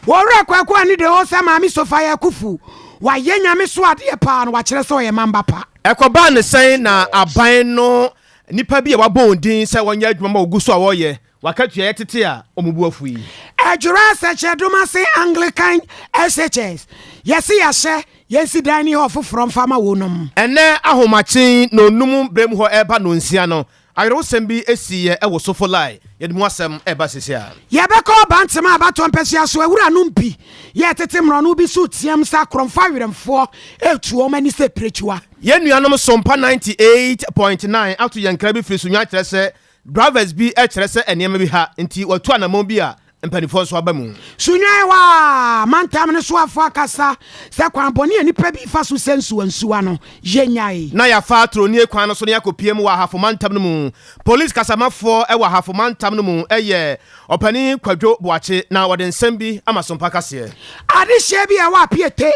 Wɔwerɛ Kwaku Ani de o sɛ Maame Sophia Akuffo wayɛ Nyame so adeɛ paa na wakyerɛ sɛ ɔyɛ mamba pa. Ɛkɔbaa no sɛn na aban no nnipa bi a wɔabɔ wɔn din sɛ wɔnyɛ adwuma ma wɔgu so a wɔreyɛ w'akatua yɛ tete a wɔn bo afu yi? Adwira Sɛkyɛdomase Anglican SHS, Yɛse yɛahyɛ yɛnsi dan ne hɔ foforɔ mfa ma wonom. Ɛnnɛ ahomakye nnɔnnum berɛ mu hɔ reba nnɔnsia no, awerɛhosɛm bi siiɛ wɔ Sofolai. Yɛde mu asɛm reba seesei ara. Yɛbɛkɔ Bantama abatoɔ mpɛsoa so, awuranom bi yɛ tete mmorɔno bi so reteam sɛ akorɔmfoɔ awerɛmfoɔ retu wɔn ani sɛ pirekyua. Yɛn nuanom Sompa 98.9 ato yɛn nkra bi firi Sunyani kyerɛ sɛ drivers bi kyerɛ sɛ nneɛma bi ha nti wɔatu anammɔn bi a mpanimfoɔ nso aba mu. Sunyani hɔ a mantam no soafoɔ akasa sɛ kwan bɔne a nnipa bi fa so sɛ nsuwansuwa no, yɛnnyae. Na yɛafa Tronie kwan no so na yɛakɔpue mu wɔ Ahafo mantam no mu. Polisi kasamafoɔ wɔ Ahafo mantam no mu yɛ Ɔpanin Kwadwo Boakye na ɔde nsɛm bi ama Sompa Kaseɛ. Adehyeɛ bi a ɛwɔ Apiete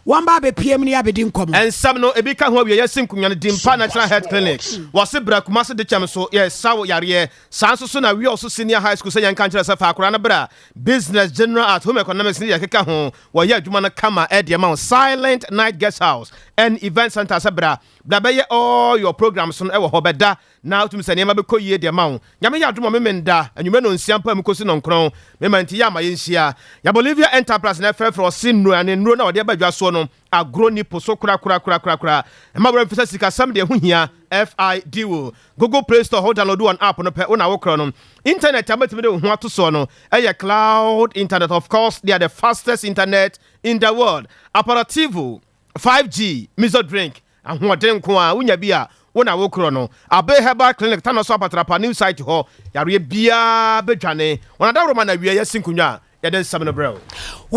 wɔn ba abɛpue mu ne yɛabɛdi nkɔmmɔ. Nsɛm no ebi ka ho awieɛ si nkonwa no Dimpa Natural Health Clinic wɔse bra Kumasi Dekyɛm so yɛsa wo yareɛ saa nso so na Wiawso Senior High School sɛ yɛnka nkyerɛ sɛ fa akwadaa no bra Business General Art Home Economics ne deɛ ɛkeka ho wɔyɛ adwuma no kama ɛde ma wo Silent Night Guest House and Event Center sɛ bra bra bɛyɛ all your programs no ɛwɔ hɔ bɛda Na wotumi sɛ nneɛma bɛkɔ yie de ama wo. Nyame yɛ adom a Memenda anwummerɛ nɔnsia mpa mu kɔsi nɔnkron. Mema nti yɛ ama yɛnhyia. Ya Bolivia Enterprise na ɛfrɛfrɛ ɔse nnuane nnuro no a wɔde aba dwa soɔ no agorɔ nni po so korakorakorakorakora. Mma werɛ mfi sɛ sikasɛm deɛ ɛho hia. FID wo Google Play Store hɔ download wɔn app no pɛ wo na wokorɔ no. Internet a wobɛtumi de wo ho ato soɔ no yɛ cloud internet of course they are the fastest internet in the world. Aperitivo 5G miso drink Ahoɔden nko ara, wonya bi a, wo na wokorɔ no. Abbey Herbal Clinic, Tano so Apatrapa New Site hɔ, yareɛ biara bɛdwane. Wɔn adaworoma na awieɛ yɛasi nkonnwa a yɛde nsɛm no brɛ wo.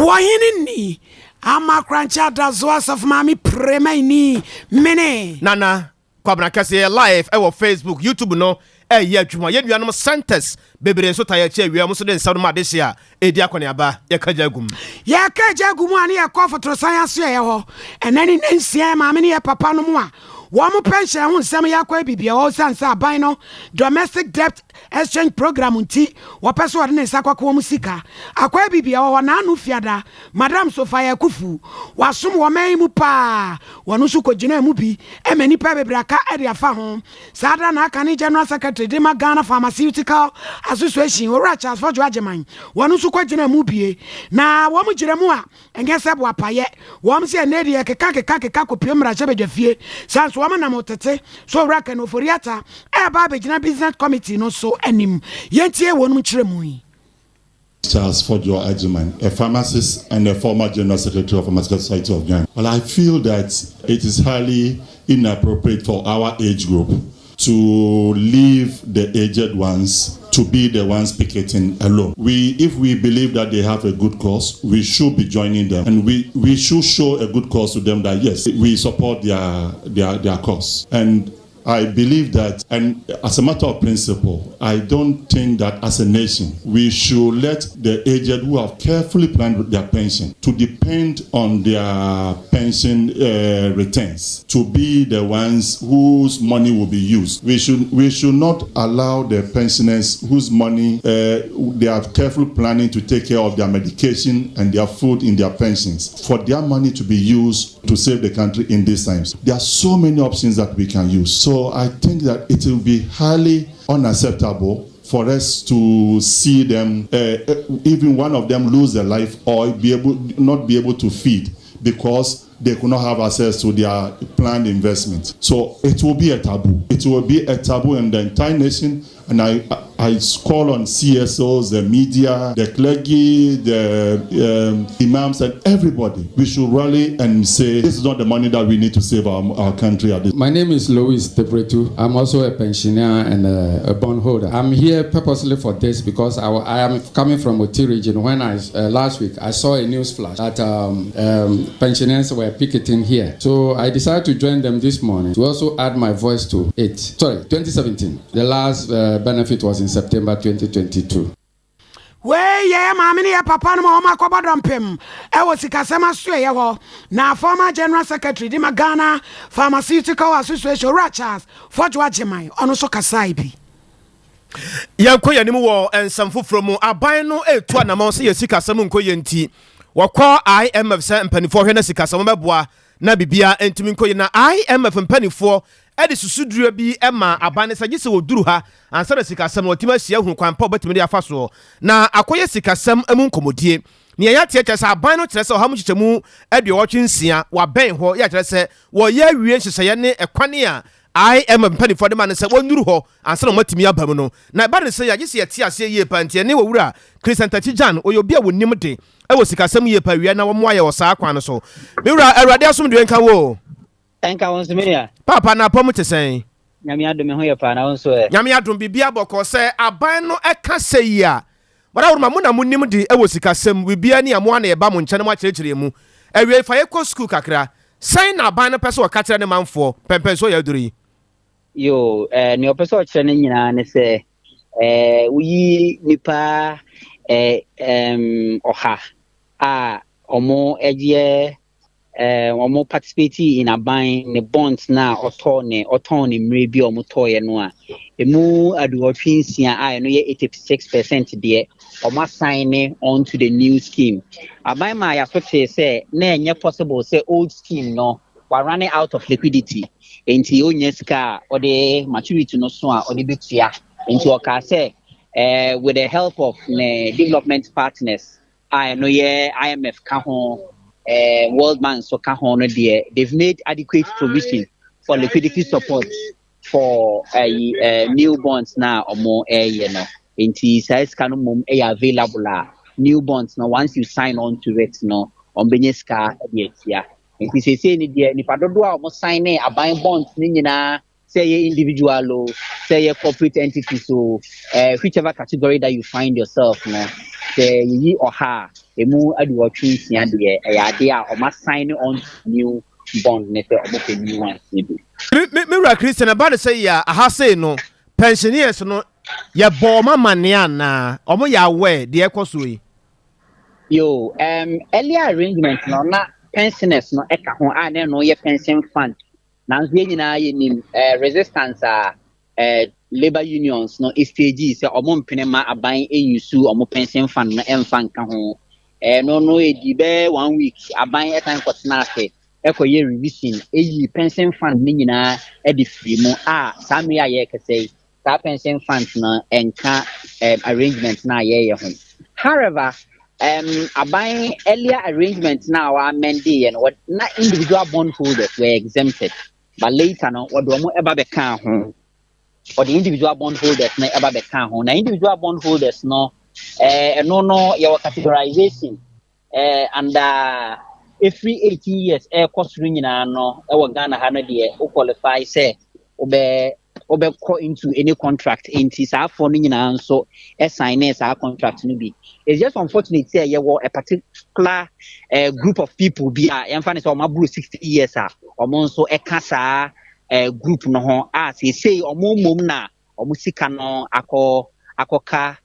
Wɔhene ni, Ama Korankye Adazoa Asafo Maame Premaini mene. Nana Kwabena Kɛse yɛyɛ live wɔ Facebook, YouTube no ɛyɛ adwuma. Yɛn nuanom centers bebree nso taa yɛn akyi awia, wɔn nso de nsɛm no ma adehye a ɛredi akɔneaba. Yɛka gya gu mu. Yɛka gya gu mu a ne yɛkɔ fotorosan asoɛeɛ hɔ. Ɛnnɛ ne nnansia yɛn maame ne yɛn papa nom a wɔn pɛnhyɛn ho nsɛm yɛ akɔyɛ biribi wɔ hɔ ɛsiane sɛ aban no Domestic Debt Exchange Programme nti wɔpɛ sɛ wɔde ne nsa kɔka wɔn sika. Akɔyɛ biribi wɔ hɔ. N'ano fiada Madam Sophia Akuffo wasom wɔ ɔman yi mu paa. Wɔn nso kɔgyinaa mu bi ma nnipa bebree aka de afa ho. Saa da na aka ne General Secretary de ma Ghana Pharmaceutical Association, Owura Charles Fodjo Agyeman, wɔn nso kɔgyinaa mu bie. Na wɔn gyina mu a, ɛnyɛ sɛ boapayɛ. Wɔn se ɛnnɛ deɛ keka keka keka kɔpue mmarahyɛbadwafie. Saa nso wɔn nam tete so Owura Ken Ofori-Atta ɛreba abɛgyina Business Committee no so anim. Yɛntie wɔn nkyerɛmu yi. Charles Fodjo Agyeman, a pharmacist and a former General Secretary of Pharmaceutical Society of Ghana. Well, I feel that it is highly inappropriate for our age group to leave the aged ones to be the ones picketing alone. We, if we believe that they have a good cause, we should be joining them, and we, we should show a good cause to them that yes, we support their their their cause. And I believe that, and as a matter of principle, I don't think that as a nation we should let the aged who have carefully planned their pension to depend on their pension returns to be the ones whose money will be used. We should we should not allow the pensioners whose money they are carefully planning to take care of their medication and their food in their pensions for their money to be used to save the country in these times. There are so many options that we can use. So I think that it will be highly unacceptable for us to see them, even one of them lose their life or be able not be able to feed because they could not have access to their planned investment. So it will be a taboo. It will be a taboo in the entire nation. And I, I call on CSOs, the media, the clergy, the imams, and everybody. We should rally and say this is not the money that we need to save our, our country at this. My name is Louis Tebretu. I'm also a pensioner and a, a bondholder. I'm here purposely for this because I, I am coming from Oti region. When I last week I saw a news flash that pensioners were picketing here, so I decided to join them this morning to also add my voice to it. Sorry, 2017. The last benefit was in September 2022. Wei yɛ yɛ maame ne yɛ papa no ma wɔn akɔbɔ dɔmpem ɛwɔ sikasɛm asoɛyɛ hɔ na former general secretary de ma Ghana Pharmaceutical Association, Owura Charles Fodjo Agyeman, ɔno nso kasae bi. Yɛnkɔ yɛn anim wɔ nsɛm foforɔ mu. Aban no retu anamɔn sɛ yɛn sikasɛm nkɔ yie nti, wɔkɔ IMF sɛ mpanimfoɔ hwɛ na sikasɛm bɛboa na biribiara ntumi nkɔ yie. Na IMF mpanimfoɔ de susudua bi maa aban no sɛ gye sɛ wɔduru ha ansa na sikasɛm no wɔatumi ahyia ahunu kwan pa a wɔbɛtumi de afa soɔ na akɔyɛ sikasɛm mu nkɔmmɔdie. Nea yɛateɛ kyerɛ sɛ aban no kyerɛ sɛ 186% wɔabɛn hɔ yɛ akyerɛ sɛ wɔreyɛ awie nhyehyɛeɛ ne ɛkwan a IMF mpanimfoɔ de ma no sɛ wɔnnuru hɔ ansa na wɔatumi aba mu no. Na ɛba no sei a, gye sɛ yɛte aseɛ yie paa. Nti ɛne Owura Christian Takyi Gyan, ɔyɛ obi a wɔnim de wɔ sikasɛm yie paa wia na wɔmmoa yɛ wɔ saa kwan no so. Me wura, Awurade asomdwoeɛ nka wo o. Ɛnka wo nso me nua. Paapa, na apɔm te sɛn? Nyame adom me ho yɛ paa, na wo nso ɛ? Nyame adom, biribiara bɔkɔɔ. Sɛ aban no ka sei a, Wadaworo mo na monim de wɔ sikasɛm mu, biribiara ni a mo ara na yɛba mo nkyɛn na moakyerɛkyerɛ yɛn mu. Awiei, fa yɛkɔ sukuu kakra. Sɛn na aban no pɛ sɛ ɔka kyerɛ ne manfoɔ pɛmpɛnsoɔ yɛ aduru yi? Yoo, eh, nea ɔpɛ sɛ ɔkyerɛ no nyinaa ne sɛ, eh, woyi nnipa eh, um, 100 a wɔn yɛ eh, wɔn participate in aban ne bonds na ɔtɔ ne ɔtɔn ne mmerɛ bi a wɔn tɔɔyɛ no a, emu 86 a ɛno yɛ 86% deɛ, wɔn asan ne on to the new scheme. Aban maa yɛaso tee sɛ na ɛnyɛ possible sɛ old scheme no wa running out of liquidity, nti ɔnya sika a ɔde maturity no so a ɔde bɛtua. Nti ɔkaa sɛ with the help of ne development partners a ɛno yɛ IMF ka ho, World Bank nso ka ho no deɛ, they've made adequate provision for liquidity support for new bonds na ɔmo ɛyɛ no. Nti saa sika no mmom ɛyɛ available a new bonds no, once you sign on to it no, ɔmo bɛnya sika de atua. Nti seesei ni deɛ, nipa dodoɔ a ɔmo sign ne aban bonds ne nyinaa, sɛ ɛyɛ individual o, sɛ ɛyɛ corporate entities o, whichever category that you find yourself no, sɛ yiyi 100 a, emu 86 deɛ, ɛyɛ adeɛ a ɔmo sign on to new bond ne sɛ ɔmo pɛ new ones ne bi. Me wura Christian, ɛba ne sɛ yɛ aha sei no, pensioners no, yɛbɔ ɔmo amanneɛ anaa ɔmo yɛ aware deɛ ɛkɔ so yi? Yo, earlier arrangement no, na pensioners no ɛka ho a na ɛno yɛ pension fund, nanso yɛn nyinaa yɛnim resistance a labour unions no stage sɛ ɔmo mpene ma aban use ɔmo pension fund no ɛmfa nka ho. Ɛno no edi bɛɛ one week, aban ɛsan kɔtena ase ɛkɔyɛ revision, eyi pension fund ne nyinaa ɛde firi mu a saa mmere a yɛrekasa yi, saa pension fund no ɛnka arrangement na yɛreyɛ ho. However, aban earlier arrangement na wa amend yɛ no, na individual bond holders were exempted, but later no, wɔde wɔn ɛba bɛka ho. Ɔde individual bond holders no ɛba bɛka ho. Na individual bond holders no, ɛno no yɛwɔ categorization under efiri 18 years ɛɛkɔ soro nyinaa no ɛwɔ Ghana ha no deɛ, o qualify sɛ wobɛkɔ into any contract. Nti saa afɔ no nyinaa nso ɛsign ne saa contract no bi. It's just unfortunate sɛ yɛwɔ a particular group of people bi a yɛmfa ne sɛ ɔmo aboro 60 years a ɔmo nso ɛka saa group no ho a seesei ɔmo mmom na ɔmo sika no akɔ akɔka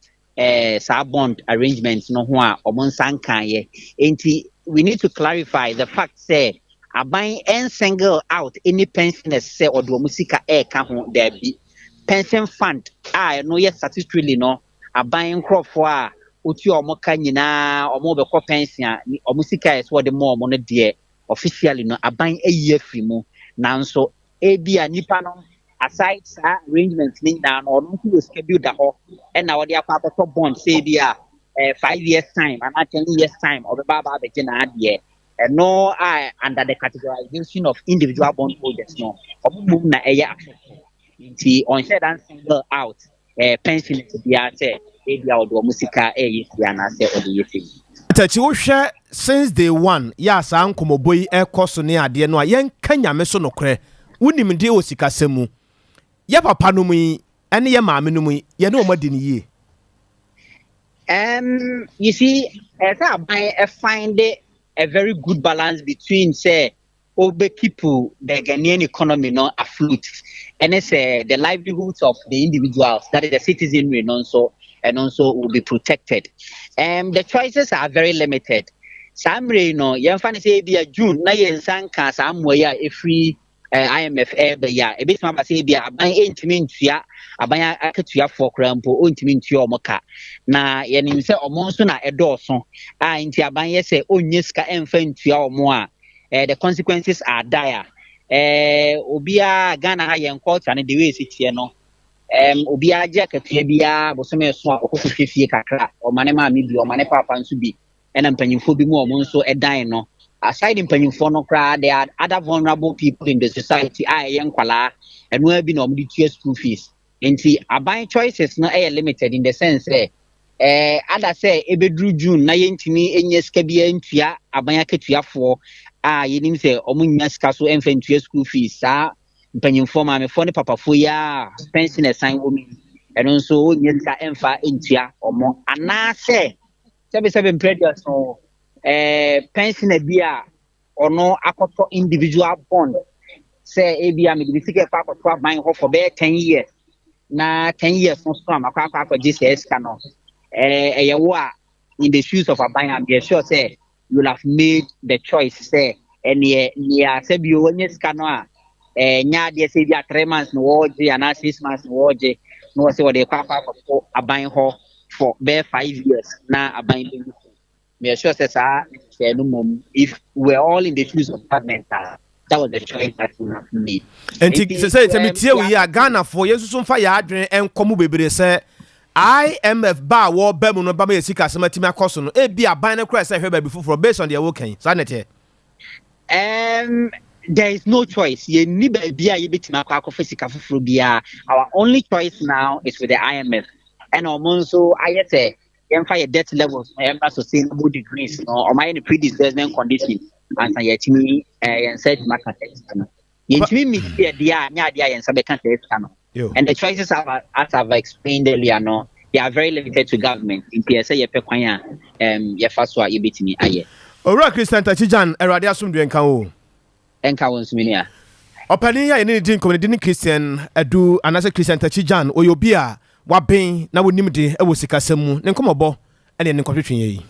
saa bond arrangement no ho a ɔmo nsa nkaeɛ. Nti we need to clarify the fact sɛ aban ɛn single out any pensioners sɛ ɔde ɔmo sika ɛɛka ho. Daabi, pension fund a ɛno yɛ statutorily no, aban nkurɔfoɔ a otua ɔmo ka nyinaa, ɔmo bɛkɔ pension a, ɔmo sika yɛ sɛ ɔde ma ɔmo no deɛ, officially no, aban ayi afiri mu. Nanso ebi a nipa no, aside saa arrangement ne nyinaa no, ɔno nso wɔ sika bi da hɔ ɛna ɔde akɔ akɔtɔ bond sɛ ebi a 5 years time anaa 10 years time ɔbɛba aba abɛgye n'adeɛ. Ɛno a under the categorization of individual bond holders no, ɔmo mum na ɛyɛ affected. Nti ɔnhyɛ dan single out pensioners biara sɛ ebi a ɔde ɔmo sika ɛyɛ si anaasɛ ɔde yɛ si. Takyi, wohwɛ since day one yɛ a saa nkɔmmɔbɔ yi ɛkɔ so ne adeɛ no a, yɛnka Nyame so nokorɛ, wonim deɛ wɔ sikasɛm mu, yɛ papa no mu yi ɛne yɛ maame no mu yi, yɛne ɔmo adi no yie? You see, ɛsɛ aban find a very good balance between say obe keep the Ghanaian economy no afloat and say the livelihoods of the individuals, that is the citizenry no nso, and also will be protected. The choices are very limited. Saa mmerɛ yi no, yɛmfa no sɛ ebi a June na yɛn nsa nka saa mmoa yi a ɛfiri IMF ɛreba yi a, ebetumi aba sɛ ebi a aban ntumi ntua aban akatuafoɔ koraa mpo, ɔntumi ntua wɔn ka. Na yɛnim sɛ wɔn nso na ɛdɔɔso a, nti aban yɛ sɛ ɔnyɛ sika ɛmfa ntua wɔn a, the consequences are dire. Obiara Ghana ha, yɛn culture no, the way esi teɛ no, obiara gye akatua biara bosome so a, ɔkɔ kɔhwɛ fie kakra, ɔma ne maame bi, ɔma ne papa nso bi, ɛna mpanyinfoɔ bi mu a wɔn nso ɛdan no. Aside mpanyinfoɔ no koraa, there are other vulnerable people in the society a ɛyɛ nkwalaa, ɛnoa bi na wɔde tua school fees. Nti aban choices no ɛyɛ limited in the sense sɛ ada sɛ ebeduru June na yɛntumi nyɛ sika biara ntua aban akatuafoɔ a yɛnim sɛ wɔn nya sika so ɛmfa ntua school fees, saa mpanyinfoɔ, maamefoɔ ne papafoɔ yi a pensioners san wɔ mu, ɛno nso wɔnyɛ sika ɛmfa ntua wɔn, anaasɛ sɛbisɛbi mpere so pensioner bi a ɔno akɔtɔ individual bond sɛ ebi a mede me sika ɛkɔ akɔtɔ aban hɔ for bɛyɛ 10 years, na 10 years no so a makɔ akɔgye saa sika no. Ɛyɛ wo a, in the shoes of aban a, I'm sure sɛ you will have made the choice sɛ ɛneɛ nea sɛbi wɔnyɛ sika no a nyɛ adeɛ sɛ ebi a 3 months na wɔregye anaa 6 months na wɔregye, na wɔsɛ wɔde kɔ akɔtɔ aban hɔ for bɛyɛ 5 years na aban bɛyi so. Me sure sɛ saa nhyehyɛe no mmom, if we are all in the shoes of government, that was the choice that we have made. Nti sɛ metie wo yi a, Ghanafoɔ, yɛn nso so mfa yɛ adwene nkɔ mu bebree sɛ IMF ba a wɔba mu no ba ma yɛ sika asɛm atumi akɔ so no, ebi aban no koraa sɛ hwɛ baabi foforɔ based on deɛ wɔka yi, saa na ɛteɛ? There is no choice. Yɛnni baabi a yɛbɛtumi akɔ akɔfa sika foforɔ biara. Our only choice now is with the IMF. Ɛna ɔmo nso ayɛ sɛ yɛmfa yɛ debt levels no yɛmmra sustainable degrees no, ɔmo ayɛ no pre-disbursement condition ansa yɛatumi yɛn nsa atumi aka saa sika no. Yɛntumi meet yɛ deɛ a nyɛ adeɛ a yɛn nsa bɛka saa sika no. And the choices are, as I've explained earlier no, they are very limited to government. Nti ɛsɛ yɛpɛ kwan a yɛfa so a yɛbɛtumi ayɛ. Owura Christian Takyijan, Awurade asomdwe nka wo. Ɛnka wo nso, me nua. Ɔpanin a yɛne ne di nkɔmmɔ ne din ne Christian Adu anaasɛ Christian Takyijan. Ɔyɛ obi a waben na wɔnim de wɔ sikasɛm mu. Ne nkɔmmɔbɔ ɛne ne nkɔtwetwe yɛ yi.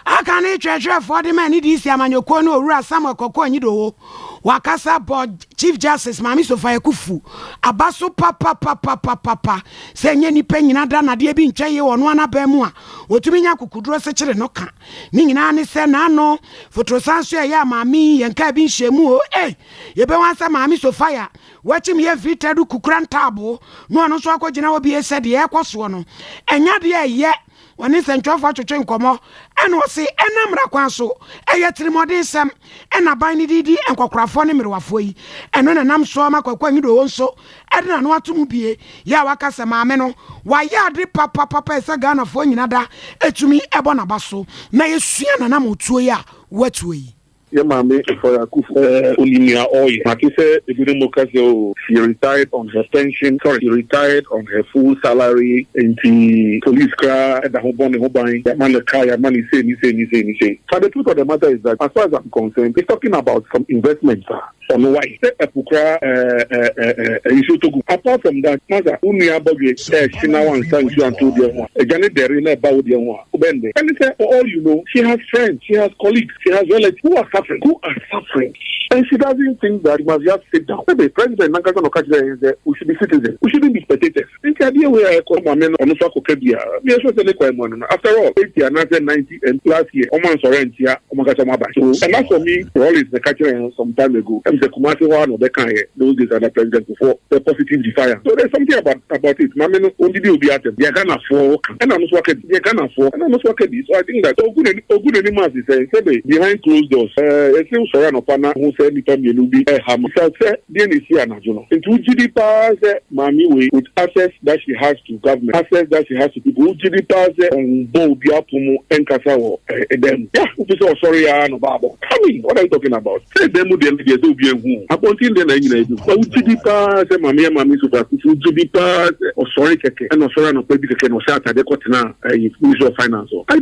Aka ne twerɛtwerɛfoɔ de ma ne de si amanyɔkuo no, Owura Samuel Kɔkɔ Anyidoho, wakasa bɔ Chief Justice Maame Sophia Akuffo aba so papapapapapa sɛ nyɛ nipa nyina da nadeɛ bi ntwa yie wɔ no anaban mu a wɔtumi nya akokoduro sekyere no ka ne nyinaa ne sɛ n'ano fotorosan so ɛyɛ a maame yi yɛn kaa bi nhyɛ mu o. Ei, yɛbɛwa sɛ Maame Sophia wakyim yɛ mfiri tadu kukura ntaaboo na ɔno nso akɔgyina hɔ bie sɛ deɛ ɛkɔ soɔ no ɛnya deɛ ɛyɛ. Wɔne nsɛntwerɛfoɔ atwetwe nkɔmmɔ ɛna ɔse ɛna mmara kwan so ɛyɛ tirimɔden sɛm ɛna aban no didi nkɔkorafoɔ ne mmerewafoɔ yi. Ɛno na nam soɔ ma Kwaku Anyidoho nso ɛde n'ano ato mu bie yɛ a waka sɛ maame no wayɛ ade papapapa, ɛsɛ Ghanafoɔ nyina da ɛtumi ɛbɔ n'aba so na yɛsua nanam otuo yi a watuo yi. Yɛ maame Sophia Akuffo, onim nea ɔreyɛ. Mate sɛ ebinom ka sɛ, "Oh, she retired on her pension, sorry, she retired on her full salary," nti police koraa ɛda ho bɔ ne ho ban, yɛama no car, yɛama no sei ne sei ne sei ne sei. But the truth of the matter is that, as far as I'm concerned, he's talking about some investments a ɔno wayɛ sɛ ɛpo koraa ɛɛ ɛɛ nsuo togu. Apart from that, masa, wo nua abɔdwe ɛɛhye na wansa nsuo anto deɛ ho a, agya ne dɛre na ɛba wo deɛ ho a, wobɛn dɛ ɛne sɛ, for all you know, she has friends, she has colleagues, she has relatives who are suffering, who are suffering, and she doesn't think that she must just sit down. Maybe president nankasa na ɔka kyerɛ yɛn sɛ we should be citizens, we shouldn't be spectators. Nti adeɛ wei a ɛkɔ, maame no, ɔno nso akɔka bi a mi ɛsɛ sɛ ne kwan mu ano no. After all, 80 anaasɛ 90 and last year ɔmo ansɔre antia ɔmo ankasa ɔmo aba so. And as for me, Rawlings na ka kyerɛ yɛn some time ago, ɛm sɛ Kumasi hɔ a na ɔbɛka yɛ those days under President Kufuor, the positive defiance. So there's something about it. Maame no ondidi obi atɛm deɛ Ghanafoɔ ka, ɛna no nso aka bi deɛ Ghanafoɔ, ɛna no nso aka bi. So I think that ogu n'anim ase sɛ sɛbe behind closed doors, yɛsɛ sɔrɔ anɔpa na ho sɛ nipa mmienu bi ɛha ma sɛ deɛ na esi anadwo no. Nti wogye di paa sɛ maame wei, with access that she has to government, access that she has to people, wogye di paa sɛ ɔnbɔ obi apo mu ɛnkasa wɔ ɛdan mu ya? Wofi sɛ ɔsɔre ya na ɔba abɔ. I mean, what are you talking about? Sɛ ɛdan mu deɛ no deɛ, sɛ obi ehu abɔnten deɛ na ɛnyina ebi na wogye di paa sɛ maame yɛ maame Sophia Akuffo, wogye di paa sɛ ɔsɔre kɛkɛ ɛna ɔsɔre anɔpa bi kɛkɛ na ɔhyɛ atade kɔtena ɛyi Ministry of Finance hɔ? I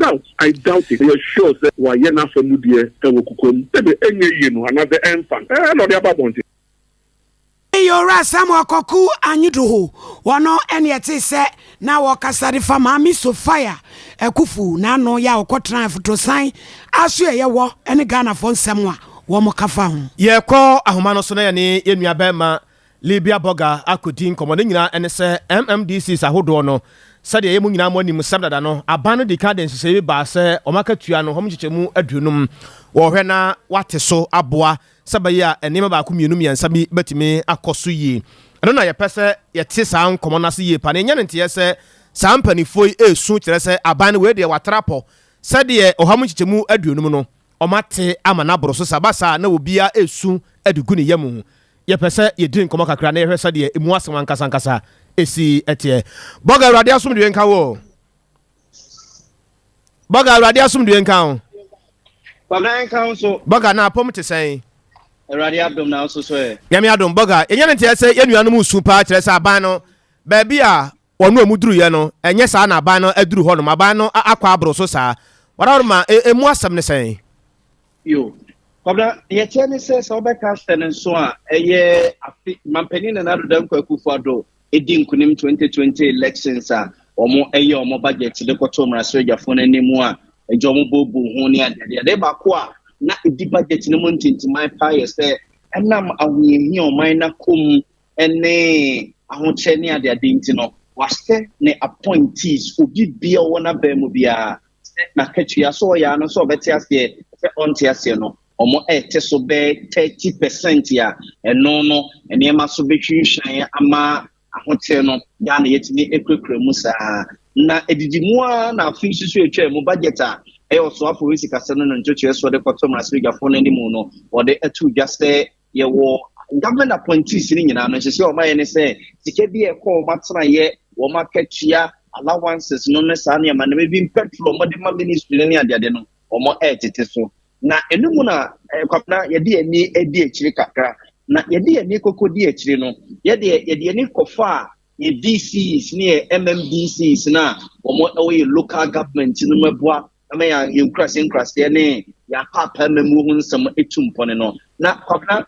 doubt it. Ɛyɛ sure sɛ wayɛ n'afa mu deɛ ɛwɔ kukuo sɛbi ɛnyɛ yie no anaasɛ ɛnfa no ɛna ɔde aba abɔnten. Yɛwura Samuel Kɔku Anyidoho, wɔno ɛne ɛte sɛ na wɔkasa de fa Maame Sophia Akuffo n'ano yɛ a wɔkɔtena afotosan aso ɛyɛ wɔ ne Ghanafoɔ nsɛm a. wɔn ka fa ho. Yɛkɔ ahoma no so na yɛne yɛn nua bɛrima Libya Bɔga akɔdi nkɔmmɔ. Ne nyinaa ɛne sɛ MMDCs ahodoɔ no, sɛdeɛ yɛn mu nyinaa mo anim sɛm dada no, aban no di kan de nhyehyɛeɛ bi baa sɛ wɔn akatua no wɔn nkyekyɛmu 50 wɔhwɛ na wate so aboa sɛ bɛyɛ a nneɛma baako, mmienu, mmiɛnsa bi bɛtumi akɔ so yie. Ɛno na yɛpɛ sɛ yɛte saa nkɔmmɔ no ase yie pa na ɛnyɛ no nteɛ sɛ saa mpanimfoɔ yi ɛresu kyerɛ sɛ aban no wei deɛ watara pɔ sɛdeɛ ɔha mu nkyekyɛmu 50 no ɔmate ama n'aboro so saba saa na obiara ɛresu de gu ne yam. Yɛpɛ sɛ yɛdi nkɔmmɔ kakra na yɛhwɛ sɛdeɛ emu asɛm ankasa ankasa ɛsi ɛteɛ. Bɔga, Awurade asomdwe nka wo. Bɔga, Awurade asomdwe nka wo. Kwabena, nka wo so. Bɔga, na apɔm te sɛn? Awurade adom, na nso so ɛ? Nyame adom. Bɔga, yɛnyɛ no nteɛ sɛ yɛn nuanom su paa kyerɛ sɛ aban no, baabi a wɔn a wɔn duruyɛ no, ɛnyɛ saa na aban no aduru hɔnom. Aban no akɔ aboro so saa. Wɔdaworo emu asɛm ne sɛn? Yo, Kwabena, deɛ kyerɛ ne sɛ wobɛka sɛ no nso a, ɛyɛ afe mampanin Nana Addo Dankwa Akufo-Addo ɛdi nkonim 2020 elections a, wɔn ɛyɛ wɔn budget de kɔtɔ mmarahyɛbadwafoɔ no anim a, ɛgye wɔn booboo ho ne adeade. Adeɛ baako a na ɛdi budget no mu ntintiman paa yɛ sɛ ɛnam ahohiahia ɔman n'akɔm ne ahokyɛ ne adeade nti no, wahyɛ ne appointees, obi bia ɔwɔ n'abɛn mu biara, sɛ n'akatua so ɔyɛ ano sɛ ɔbɛte aseɛ sɛ ɔnte aseɛ no, ɔmo ɛɛte so bɛyɛ 30% a ɛno no nneɛma so bɛhwinhwan ama ahokyere no Ghana yɛtumi ekurakura mu saa. Na edidi mu a, na afei nso so atwa mu budget a ɛyɛ ɔsoafo wɔ sikasɛm no no ntotoeɛ so de kɔtɔ mmarahyɛbadwafoɔ no anim no, wɔde ato dwa sɛ yɛwɔ government appointees no nyinaa no, nhyehyɛ wɔn ayɛ ne sɛ sika bi a ɛkɔ wɔn atenaeɛ, wɔn akatua, allowances no ne saa nneɛma no bi, petrol wɔde ma ministry no ne adeade no, wɔn ɛretete so. Na ɛno mu na Kwabena, yɛde ani adi akyire kakra. Na yɛde ani koko di akyire no, yɛde ani kɔfa a yɛ DCs ne yɛ MMDCs na wɔn ɛwɔ yɛ local government no mu ɛboa ama yɛ nkuraseɛ nkuraseɛ ne yɛ apaapaa mmamu ho nsɛm etu mpɔne no. Na Kwabena,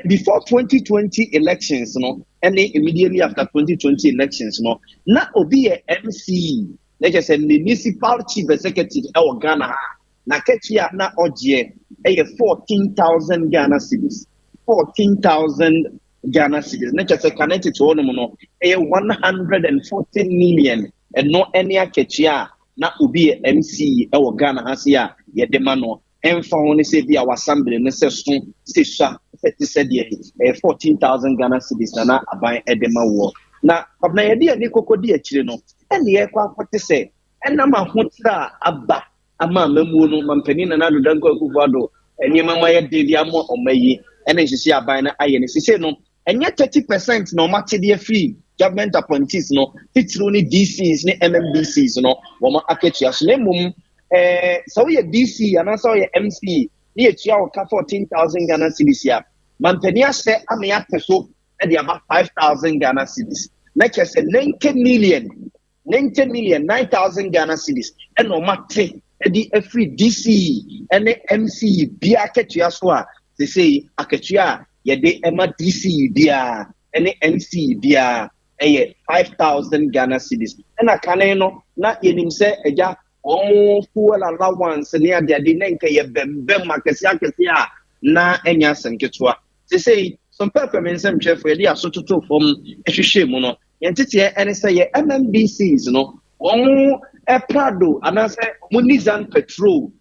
before 2020 elections no ɛne immediately after 2020 elections no, na obi yɛ MCE, na kyerɛ sɛ municipal chief executive, ɛwɔ Ghana ha na kɛkyi a na ɔgyeɛ ɛyɛ 14,000 Ghana cedis. 14,000 Ghana cedis na kyerɛ sɛ kane tete hɔnom no ɛyɛ 140 million. Ɛno ɛne akatua a na obi yɛ MCE ɛwɔ Ghana ha se a yɛde ma no, ɛmfa ho ne sɛ bi a wassembly no sɛ so sɛ sua sɛ te sɛ deɛ ɛyɛ 14,000 Ghana cedis na aban ɛde ma wɔ. Na Kwabena, yɛde ani koko di akyire no, ɛne yɛkɔ akɔte sɛ ɛnam ahokyere a aba ama amamuo no, mampanin Nana Addo Dankwa Akufo-Addo nneɛma ma yɛ den de ama ɔma yi, ɛne nhyehyɛ aban no ayɛ no sise no, ɛnyɛ 30% na ɔmo atedeɛ firi government appointees no, titiriw ne DCs ne MMDCs no, wɔn akatua so. Na mmom sɛ woyɛ DC anaasɛ woyɛ MC ne yɛtua wo ka 14,000 Ghana cedis a, mampanin ahyɛ ama yɛate so de aba 5,000 Ghana cedis. Na kyerɛ sɛ 90 million, 90 million, 9,000 Ghana cedis ɛna ɔmo ate de afiri DCE ne MCE bia akatua so a, sesei akatua a yɛde ɛma DCE biara ne MCE biara ɛyɛ 5,000 Ghana cedis. Ɛna kane no na yɛnim sɛ agya wɔn fuel allowance ne adeade ne nka yɛ bɛmbɛm akɛseɛ akɛseɛ a na ɛnyɛ asɛm ketewa. Sesei sɔmpɛpɛ me nsɛmtwerɛfoɔ yɛde aso toto fam hwehwɛ mu no, yɛn teteɛ ɛne sɛ yɛ MMDCs no, wɔn Prado anaasɛ wɔn Nissan Patrol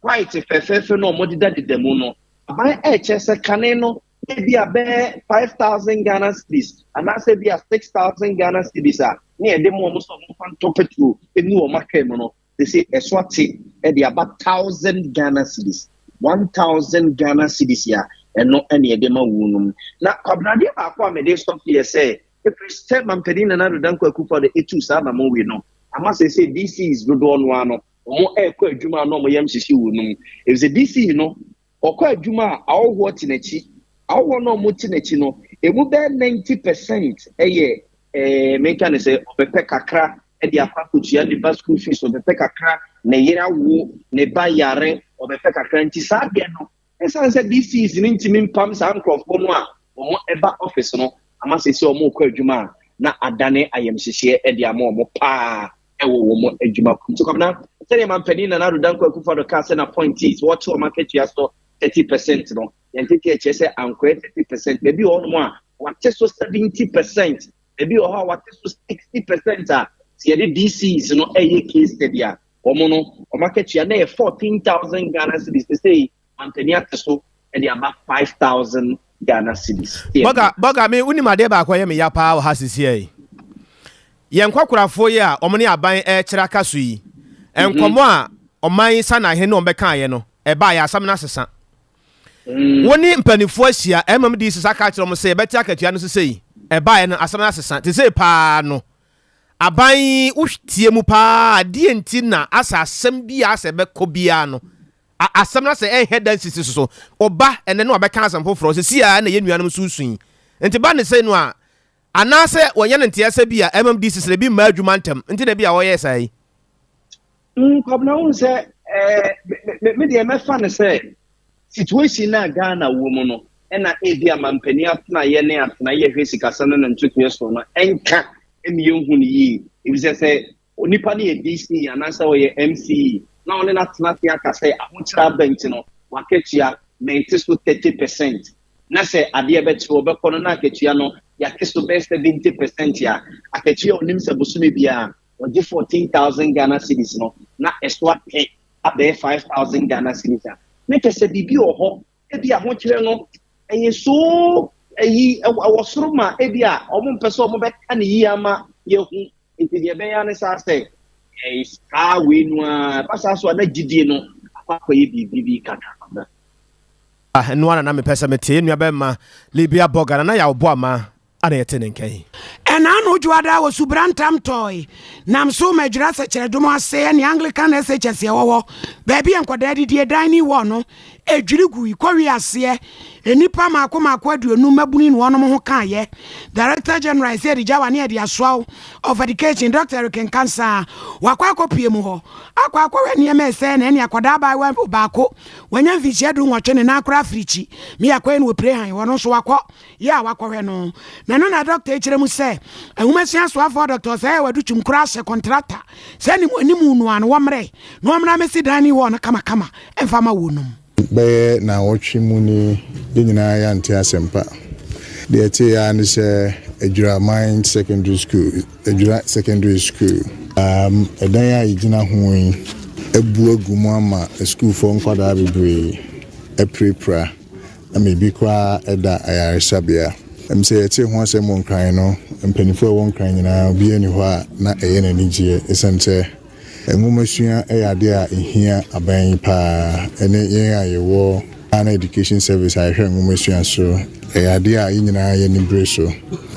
white fɛfɛɛfɛ no a wɔn deda mu no, aban ɛrekyɛ sɛ kane no ebi a bɛyɛ 5,000 Ghana cedis anaasɛ ebi a 6,000 Ghana cedis a ne yɛde mu wɔn sɛ wɔn fa ntɔ petrol emu wɔn aka mu no, sese ɛso ate ɛde aba 1,000 Ghana cedis, 1,000 Ghana cedis a ɛno ɛne yɛde ma wɔn nom. Na kwabenadeɛ baako a mɛde sɔ yɛ sɛ efiri sɛ mampanin Nana Addo Dankwa Akufo-Addo etu saa anamɔ wei no, ama sese DCs dodoɔ no ano wɔn ɛrekɔ adwuma a na wɔn yam hyehyɛ wɔn nom, efisɛ DC no ɔkɔ adwuma a, ahɔhoɔ te n'akyi. Ahɔhoɔ no a wɔn te n'akyi no, emu bɛyɛ 90% ɛyɛ menka ne sɛ ɔbɛpɛ kakra ɛde akɔ akɔtua ne ba school fees, ɔbɛpɛ kakra, ne yere awo, ne ba yare, ɔbɛpɛ kakra. Nti saa deɛ no, ɛsan sɛ DCs ne ntumi mpam saa nkurɔfoɔ no a wɔn ɛba office no, ama sɛ wɔn kɔ adwuma a, na adane ayamhyehyeɛ ɛde ama wɔn paa ɛwɔ wɔn adwuma. Nti Kwabena, sɛdeɛ mampanin Nana Addo Dankwa Akufo-Addo kaa sɛ na appointees wɔte wɔn akatua so. 30% no, yɛn nteteɛ kyerɛ sɛ ankɔyɛ 30%. Baabi wɔ hɔnom a wɔate so 70%, baabi wɔ hɔ a wɔate so 60% a sɛ yɛde DCs no ɛyɛ case study a, wɔn no wɔn akatua na yɛ 14,000 Ghana cedis. Sɛ mampanin ate so ɛde aba 5,000 Ghana cedis. Bɔga bɔga, me wonim adeɛ baako a ɛyɛ me ya paa wɔ ha sisiɛ yi. Yɛn nkɔkorafoɔ yi a wɔn ne aban ɛrekyerɛ aka so yi, nkɔmɔ a ɔman sanahe ne wɔn bɛkaeɛ no, ɛbaa yɛ asɛm no asesa. Wo ne mpanimfoɔ ahyia, MMD sisa ka kyerɛ wɔn sɛ yɛbɛte akatua no so sei, ɛbaeɛ no asɛm no asesa. Te sɛ paa no, aban yi wotie mu paa, adeɛ nti na asa asɛm bi a asɛ bɛkɔ biara no, asɛm no asɛ ɛnhɛ da nsisi so so. Ɔba ɛnɛ no wabɛka asɛm foforɔ, sisi a ɛna yɛn nuanom nso yi. Nti ba ne sɛ no a, anaasɛ wɔnyɛ no nteɛ sɛ bi a MMD sisi na bi mmaa adwuma ntɛm, nti na bi a wɔyɛ saa yi. Nkɔmna ho sɛ ɛɛ me deɛ mɛfa no sɛ situation na Ghana wɔ mu no, ɛna ebi a mampanin atena yɛ ne atena yɛ hwɛ sikasɛm no ne ntotoeɛ so no ɛnka ɛmi yɛn hu no yie, ebisɛ sɛ onipa no yɛ DC anaasɛ ɔyɛ MC na ɔne no atena ase aka sɛ ahokyerɛ aba nti no wakatua mɛnte so 30%, na sɛ adeɛ bɛkyerɛ ɔbɛkɔ no na akatua no yɛate so bɛyɛ 70% a, akatua a onim sɛ bosome biara ɔgye 14,000 Ghana cedis no na ɛso ate abɛyɛ 5,000 Ghana cedis a, ne kyɛ sɛ biribi wɔ hɔ, ebi ahokyerɛ no ɛyɛ so ɛyi ɛwɔ soro ma ebi a ɔmo mpɛ sɛ ɔmo bɛka ne yie ama yɛhu. Nti deɛ ɛbɛyɛ ne saa sɛ ɛyɛ saa wei no a ɛba saa so a na gyidie no akɔ akɔyɛ biribi bi kakra. Ɛno ara na mepɛ sɛ mete nua bɛma Libya Bɔga na na yɛawobɔ ama ana yɛte ne nka yi. Ɛna ano dwoada wɔ Subrantam tɔe nam so ma adwira sɛkyerɛdom ase ne Anglican SHS ɛwɔ hɔ baabi a nkɔdaa didie dining hall no ɛdwiri gu kɔwe aseɛ. Nnipa maako maako 50 mabuni ne wɔnom ho kaayɛ. Director General sɛ ɛde gyawa ne ɛde asoaw of Education, Dr Eric Nkansa, wakɔ akɔpie mu hɔ akɔ akɔhwɛ nneɛma ɛsɛ na ɛne akɔdaa abaayewa baako wanya mfinhyia 18 ne nan akora afirikyi me akɔyɛ no wɔ pire han wɔno nso wakɔ yɛ a wakɔhwɛ no. Na ɛno na dɔkta ekyerɛ mu sɛ ahomasua soafoɔ Dr Osei Adutwum koraa ahyɛ contractor sɛ ne mu anim no ano wɔmmerɛ na wɔmmra mɛsi dining hall no kamakama ɛmfa ma wɔ nom. Bɛyɛ naawɔtwe mu ni, yɛn nyinaa yɛante asɛmpa. Deɛ ɛte yɛ ne sɛ Adwiraman Secondary School, Adwira Secondary School, ɛdan a yɛgyina ho yi abu agu mu ama asukuufoɔ nkwadaa bebree apirapira ama ebi koraa ɛda ayaresabea. Sɛ yɛte ho asɛm wɔ Nkran no, mpanimfoɔ a ɛwɔ Nkran nyinaa, obiara ni hɔ a na ɛyɛ n'anigyeɛ, ɛsiane sɛ nwomasua yɛ adeɛ a ɛhia aban yi paa, ɛne yɛn a yɛwɔ Ghana Education Service a yɛhwɛ nwomasua so, ɛyɛ adeɛ a yɛn nyinaa yɛni bere so.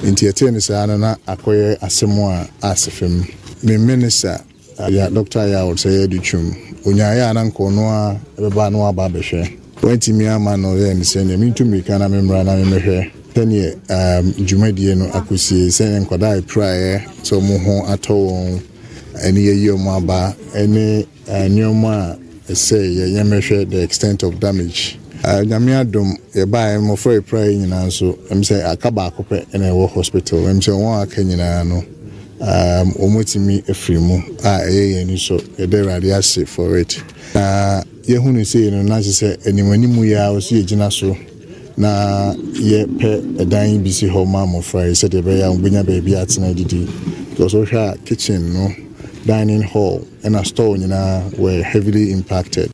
Nti yɛtee no saa no na akɔyɛ asɛm a ase fam. Me minister ya Dr. Yaw Osei Adutwum, onyaeɛ a na nka ɔno a ɛbɛba na waba abɛhwɛ. Wantumi ama no yɛ ne sɛneɛ mentu mmirika na memmra na memmɛhwɛ sɛneɛ dwumadie no akɔsie, sɛ nkwadaa a ɛpiraeɛ sɛ ɔmo ho atɔ wɔn, ɛne yɛyi ɔmo aba, ɛne nneɛma a ɛsɛ yɛ yɛmmɛhwɛ the extent of damage. Nyame adom, yɛbaeɛ, mmɔfra ɛpiraeɛ nyinaa nso sɛ aka baako pɛ ɛna ɛwɔ hospital. Sɛ wɔn a aka nyinaa no wɔn atumi afiri mu a ɛyɛ yɛn ani so. Yɛda Awurade ase for it. Na yɛhu no sei no na kyerɛ sɛ anim anim yɛ a wɔso yɛgyina so na yɛpɛ ɛdan bi si hɔ ma mmɔfra yi sɛdeɛ ɛbɛyɛ a wɔbɛnya baabi atena didi, because wohwɛ a kitchen no, dining hall ɛna store nyinaa were heavily impacted.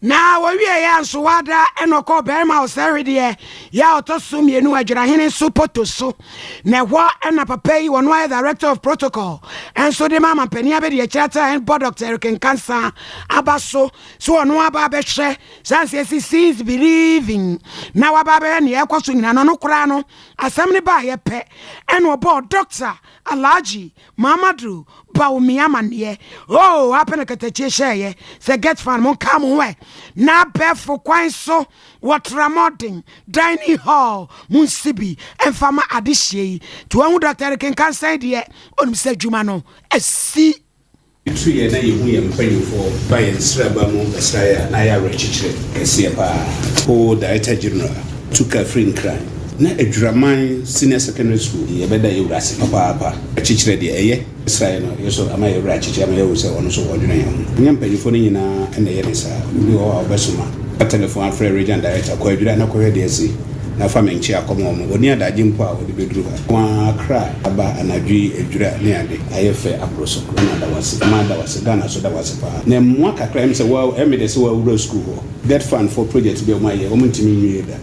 Na wɔwie yɛ nso wada ɛna ɔkɔ barima ɔsɛhwe deɛ yɛ a ɔtɔ so mmienu Adwerahene so poto so, na ɛhɔ ɛna papa yi wɔno ayɛ director of protocol ɛnso de ma amampanin abɛde akyerɛkyerɛ bɔ Dr Eric Nkansa aba so so ɔno aba abɛhwɛ saa sɛ ɛsi seeing believing na waba abɛhwɛ nea ɛkɔ so nyinaa no. Ɔno koraa no asɛm no baa yɛ pɛ ɛna ɔbɔɔ Dr Alhaji Mahamadu Bawumia amanneɛ o apɛ no katakyie hyɛeɛ sɛ GETFund monka mo ho ɛ na abɛɛfo kwan so wɔtramɔden dining hall monsi bi ɛmfa ma adehyie yi. Nti wahu Dr Kenkansan deɛ ɔnim sɛ adwuma no asi. Tu yɛ na yɛhu yɛn mpanyimfoɔ ba yɛn nsraba mu bɛsra yɛ a na ayɛ awerɛkyekyerɛ kɛseɛ paa. Ko Director General tuka firi Nkran na Adwuraman Senior Secondary School, yɛbɛda yɛwura ase papaapa. Akyekyerɛ deɛ ɛyɛ srae no yɛ so ama yɛwura akyekyerɛ ama yɛwu sɛ ɔno nso wɔdwene yɛn ho. Nyɛ mpanyimfoɔ no nyinaa ɛna ɛyɛ ne saa. Obi wɔ hɔ a wɔbɛsoma Fa telefon afrɛ Regional Director, kɔ Adwira na kɔhwɛ deɛ asi, na fa me nkyea kɔma wɔn. Wɔnni adagye mpo a wɔde bɛduru ha. Wɔn ara kra aba anadwo yi, Adwira ne ade. Ayɛ fɛ aboro so. Ghana da wo ase. Ɔman da wo ase. Ghana nso da wo ase paa. Na mmoa kakra, ɛyɛ me sɛ wo, ɛyɛ me dɛ sɛ woawura sukuu hɔ. GETFund foɔ project bi a wɔayɛ, wɔntumi nwie da.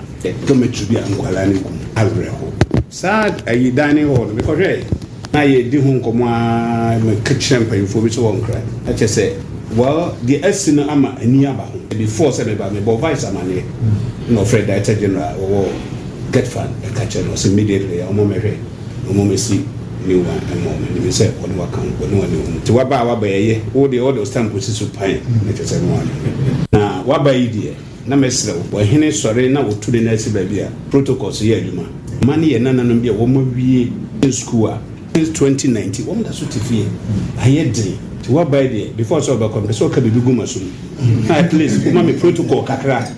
Dormitory bi a nkwadaa no gu mu. Awerɛho. Saa ayi dining hall no, mekɔhwɛe. Na yɛredi ho nkɔmmɔ ara, meka kyerɛɛ mpanyimfoɔ bi sɛ wɔnkra. Na kyerɛ sɛ, well, deɛ asi no ama ani aba ho. Before sɛ meba, mebɔɔ Vice amanneɛ, ɛna ɔfrɛɛ Director General a ɔwɔ GetFund ka kyerɛɛ no, ɔse immediately wɔmmɛhwɛ na wɔmmɛsi new one mma wɔn. Menim sɛ wɔne wo aka ho, wɔne wo ani wɔ ho. Nti waba a waba yi, ɛyɛ. Wo deɛ wode wo stamp si so pan, na kyerɛ sɛ ɛno ara no. Na waba yi deɛ. Na mɛsrɛ wo, ɔhene sɔre na ɔtu ne nan si baabi a protocols yɛ adwuma. Mma ne yɛn nananom bi a wɔawie sukuu a since 2019 wɔn da so te fie. Ayɛ den. Nti woaba yi deɛ before sɛ wobɛkɔ mepɛ sɛ woka biribi gu m'aso mu. Na at least woma me protocol kakra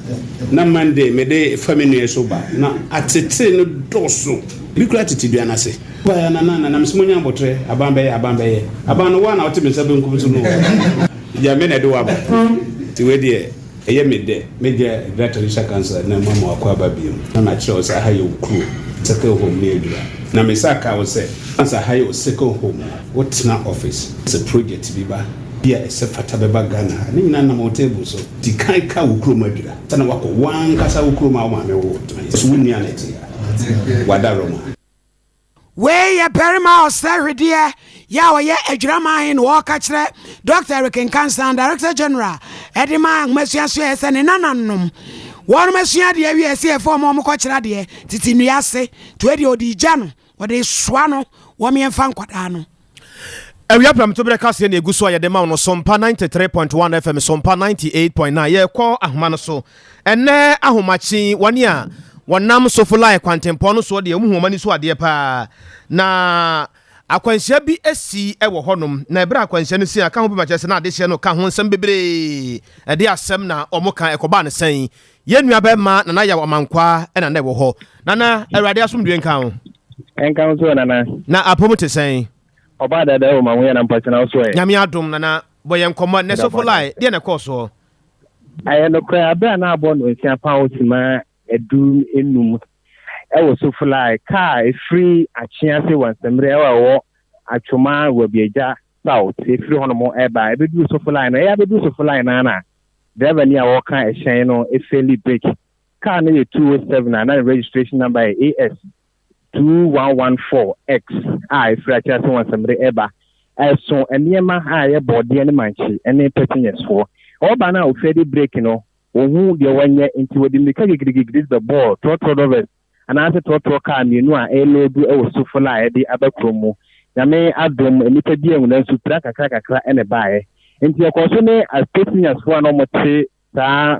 na Monday mede fa me nua yi so ba. Na atetee no dɔɔso. Ebi koraa tete dua no ase. Wobaeɛ a nana nana mese monya aboterɛ, aban bɛyɛ, aban bɛyɛ. Aban no wo ara na wote me nsa benkum so no o. Gya me na ɛde wo aba. Nti wei deɛ. Ɛyɛ me dɛ mɛgya Greater Traditional Council na mama wakɔ aba bio na makyerɛ wo sɛ aha yɛ wo kuro, second home ne Adwira. Na me sa ka wo sɛ once aha yɛ wo second home no, wo tena office sɛ project bi ba bi a ɛsɛ fata bɛba Ghana ha, ne nyinaa nam wo table so. Di kan ka wo kurom Adwira ansa na wakɔ w'ankasa wo kurom a wo maame woo wo. So wo nua na ɛte ha? Wada Roma. Wei yɛ barima a ɔsrɛ hwedeɛ yɛ a ɔyɛ Adwiraman he na ɔɔka kyerɛ Dɔkta Eric Nkansah, Director General de ma Nhomasua Suaeɛ sɛ ne nananom wɔnom asua adeɛ awie ɛsɛ yɛfa wɔn a wɔkɔkyerɛ adeɛ tete nnua ase nti wei deɛ ɔde gya no ɔde soa no wɔn yɛmfa nkwadaa no. Awia prɛmtoberɛ kaseɛ na ɛgu so a yɛde ma wo no Sompa 93.1 FM, Sompa 98.9. Yɛrekɔ ahoma no so. Ɛnnɛ ahomakye yi, wɔn a wɔnam Sofolai kwantempɔn no soɔ deɛ, wɔhu wɔn ani so adeɛ paa. Na akwanhyia bi asi wɔ hɔnom, na ɛberɛ a akwanhyia no sii, aka ho bi ma kyerɛ sɛ na adehyeɛ no ka ho nsɛm bebree. Ɛde asɛm na wɔka, ɛkɔbaa no sɛn? Yɛn nua bɛrima Nana Yaw Amankwaa na na ɛwɔ hɔ. Nana, Awurade asomdwoe nka wo. Ɛnka wo nso Nana. Na apɔmu te sɛn? Ɔbaa dada o, ma ho yɛ na mpakyɛ na wo so ɛ? Nyame adom Nana, bɔ yɛn nkɔmmɔ nnɛ sofo line, deɛ na ɛkɔɔ soɔ? Ɛyɛ nokorɛ, aberɛ a na abɔ nnɔnsia paho sima 15 wɔ Sofolai, kaa a ɛfiri Akyease Wansamire a ɛwɔ Atwoma Wabiagya South ɛfiri hɔnom reba, ɛbɛduru Sofolai no, ɛyɛ abɛduru Sofolai no ara na Driver ni a ɔreka ɛhyɛn no feeli brake. Car no yɛ 207 a na ne registration number yɛ AS 2114X a ɛfiri Akyerase Wansamire reba. Ɛso nneɛma a ɛyɛ bɔɔdeɛ ne mankye ne passengers foɔ. Ɔreba no a ɔfeeli brake no, ɔnhu deɛ ɔnyɛ nti ɔde mmirika gigirigigiri bɛbɔɔ trɔtrɔ drɔvɛs anaasɛ trɔtrɔ kaa mmienu a ɛreloodu wɔ Sofol a ɛde aba kurom mu. Nyame adom, nnipa bi anwu nanso pira kakra kakra na ɛbaeɛ. Nti yɛkɔɔ so ne Aspesiasfoɔ a na wɔte saa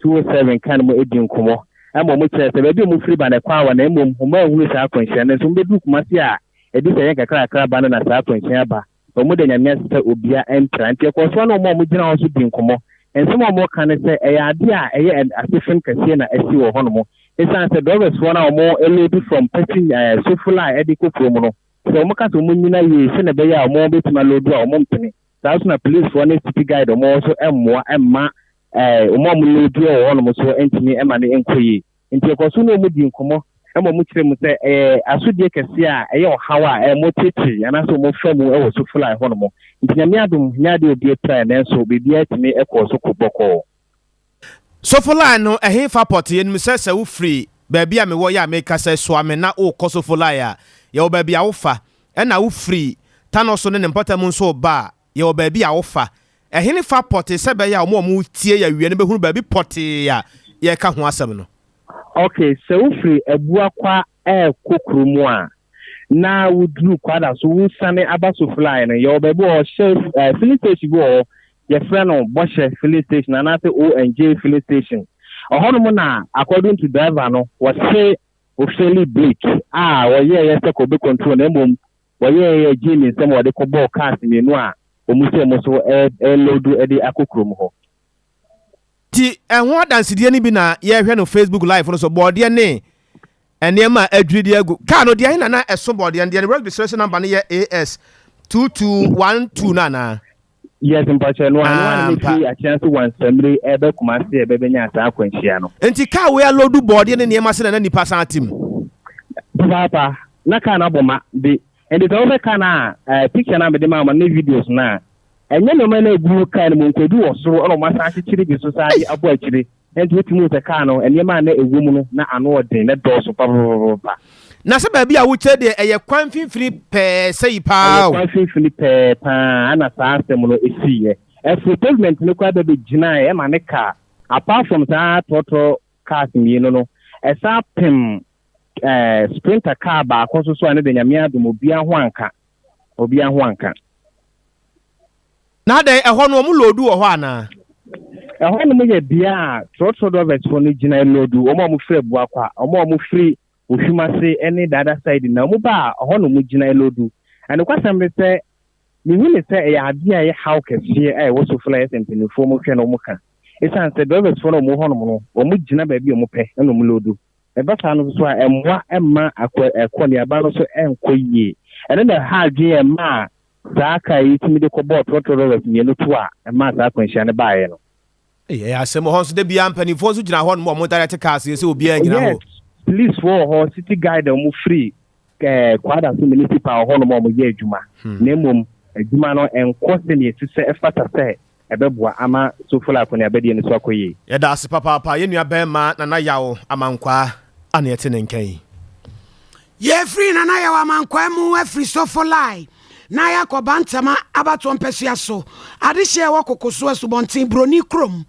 207 kaa no mu dii nkɔmmɔ ma wɔkyerɛɛ sɛ baabi a wɔfiri ba no ɛkwan awa na mmom wɔanhunu saa akwanhyia no. Nanso wɔbɛduru Kumasi a ɛdi sɛ ɛyɛ nkakra kakra ba no na saa akwanhyia aba. Na wɔda Nyame ase sɛ obia ampira. Nti ɛkɔɔ so ara na wɔn a wɔgyina hɔ nso dii nkɔmmɔ. Nsɛm a wɔka ne sɛ ɛyɛ adeɛ a ɛyɛ asefem kɛseɛ na asi wɔ hɔnom. Esiane sɛ drɔvɛsfoɔ no a wɔloadu from Pesin ɛɛ Sofoline de kɔ kurom no, sɛ wɔka sɛ wɔnnyina yie sɛdeɛ ɛbɛyɛ a wɔbɛtumi aloadu a, wɔmpene. Saa ara nso na polisfoɔ ne city guide a wɔwɔ nso mmoa mma ɛɛ wɔn a wɔloadu wɔ hɔnom nso ntumi mma no nkɔ yie. Nti ɛkɔɔ so ne wɔn dii nkɔmmɔ ma wɔkyerɛɛ mu sɛ ɛyɛ asodie kɛseɛ a ɛyɛ ɔhaw a wɔtetee anaasɛ wɔfa mu wɔ Sofoline hɔnom. Nti Nyame adom, nyɛ adeɛ a obi apiraeɛ nanso biribiara tumi kɔɔ so bɔkɔɔ. Sofolai no, ɛhefa pɔtee? Yɛnim sɛ sɛ wofiri baabi a mewɔ yi a merekasa yi, Soame na worekɔ Sofolai a, yɛwɔ baabi a wofa. Ɛnna wofiri Tanoso ne ne mpɔtam nso reba a, yɛwɔ baabi a wofa. Ɛhenefa pɔtee sɛ ɛbɛyɛ a wɔn a wɔretie yɛn awia no bɛhunu baabi pɔtee a yɛreka ho asɛm no? Ok, sɛ wofiri Abuakwa rekɔ kurom a, na woduru Kwada so, wosiane aba Soflae no, yɛwɔ baabi wɔ hɔ, hyɛ eh, filling station bi wɔ hɔ, yɛfrɛ no Bɔhyɛ filling station anaasɛ ONJ filling station. Ɔhɔnom na according to driver no, wɔse ofeeli brake a wɔyɛeɛ sɛ kɔ bɛ control na mmom wɔyɛeɛ gyee ne nsam wɔde kɔbɔɔ cars mmienu a wɔn sɛ wɔn so ɛreload de akɔ kurom hɔ. Nti ɛho adansedie no bi na yɛrehwɛ no Facebook live no so, bɔɔdeɛ ne nneɛma a adwiri de agu kaa no. Deɛ he na na ɛso bɔɔdeɛ no? Deɛ ne registration number no yɛ AS 2212 no anaa? Yes, mpakyɛ no ano a na mefiri Akyea so Wansamire ɛreba Kumasi a ɛbɛbɛnya saa akwanhyia no. Nti kaa wei aloodu bɔɔdeɛ ne nneɛma sɛnea na nnipa san te mu? Papaapa, na kaa no abɔ ma de. Nti sɛ wohwɛ kaa no a, eh, picture no a mede maa mo ne videos no a, ɛnyɛ nneɛma no a ɛgu kaa no mu nko, ebi wɔ soro ɛna wɔasan akyekyere bi so san de abɔ akyire. Enti wotumi hu sɛ kaa no, nneɛma a na ɛwɔ mu no, na ano yɛ den, na ɛdɔɔso papapapapa. Na sɛ baabi a wokyerɛ deɛ, ɛyɛ kwan mfimfini pɛɛ sɛi paa Ɛyɛ o. kwan mfimfini pɛɛ paa na saa asɛm no siiɛ. Ɛforo pavement no koraa bɛbɛgyinaeɛ ma ne kaa, apart from saa trɔtrɔ cars mmienu no, ɛsan pem eh, sprinter car baako nso so a ne de Nyame adom obiara ho anka, obiara ho anka. Na adɛn, ɛhɔ no wɔn loodu wɔ hɔ anaa? Ɛhɔ nom yɛ bea a trɔtrɔ drivers foɔ no gyina loodu, wɔn a wɔfiri Abuakwa, wɔn a wɔfiri Ohwimase ne the other side nyinaa, wɔn ba a, ɛhɔ na wɔgyina loodu. Nokwasɛm ne sɛ, mehu no sɛ ɛyɛ adeɛ a ɛyɛ haw kɛseɛ a ɛwɔ Sofla a ɛyɛ sɛ mpanimfoɔ wɔhwɛ na wɔka. Ɛsiane sɛ drivers foɔ no a wɔwɔ hɔnom no, wɔgyina baabi a wɔpɛ na wɔloodu. Ɛba saa no nso a, ɛmmoa mma akɔneaba no nso nkɔ yie. Ɛno na ɛha adwene a ɛmaa saa kaa yi tumi de kɔbɔɔ trɔtrɔ lɔres mmienu to a ɛmaa saa akwanhyia no baeɛ no. Ei ɛyɛ asɛm wɔ hɔ nso da biara mpanimfoɔ nso gyina hɔ nom a wɔn direct cars yɛ sɛ obiara nnyina hɔ. Yes, police foɔ wɔ hɔ, city guide a wɔn firi eh, Kwadaso municipal wɔ hɔ nom a wɔn yɛ adwuma. Na mmom adwuma no ɛnkɔ sɛdeɛ ɛsi sɛ ɛfata sɛ ɛbɛboa ama Sofola akɔneabadie no so akɔ yie. Yɛda ase papaapa yɛn nua bɛɛma Nana Yaw Amankwaa a na yɛte ne nka yi. Yɛfiri Nana Yaw Amankwaa mu afiri Sofolai na yɛakɔ Bantama abatoɔ mpasua so. Adehyeɛ a ɛwɔ Kokoso Asubɔnten Broni kurom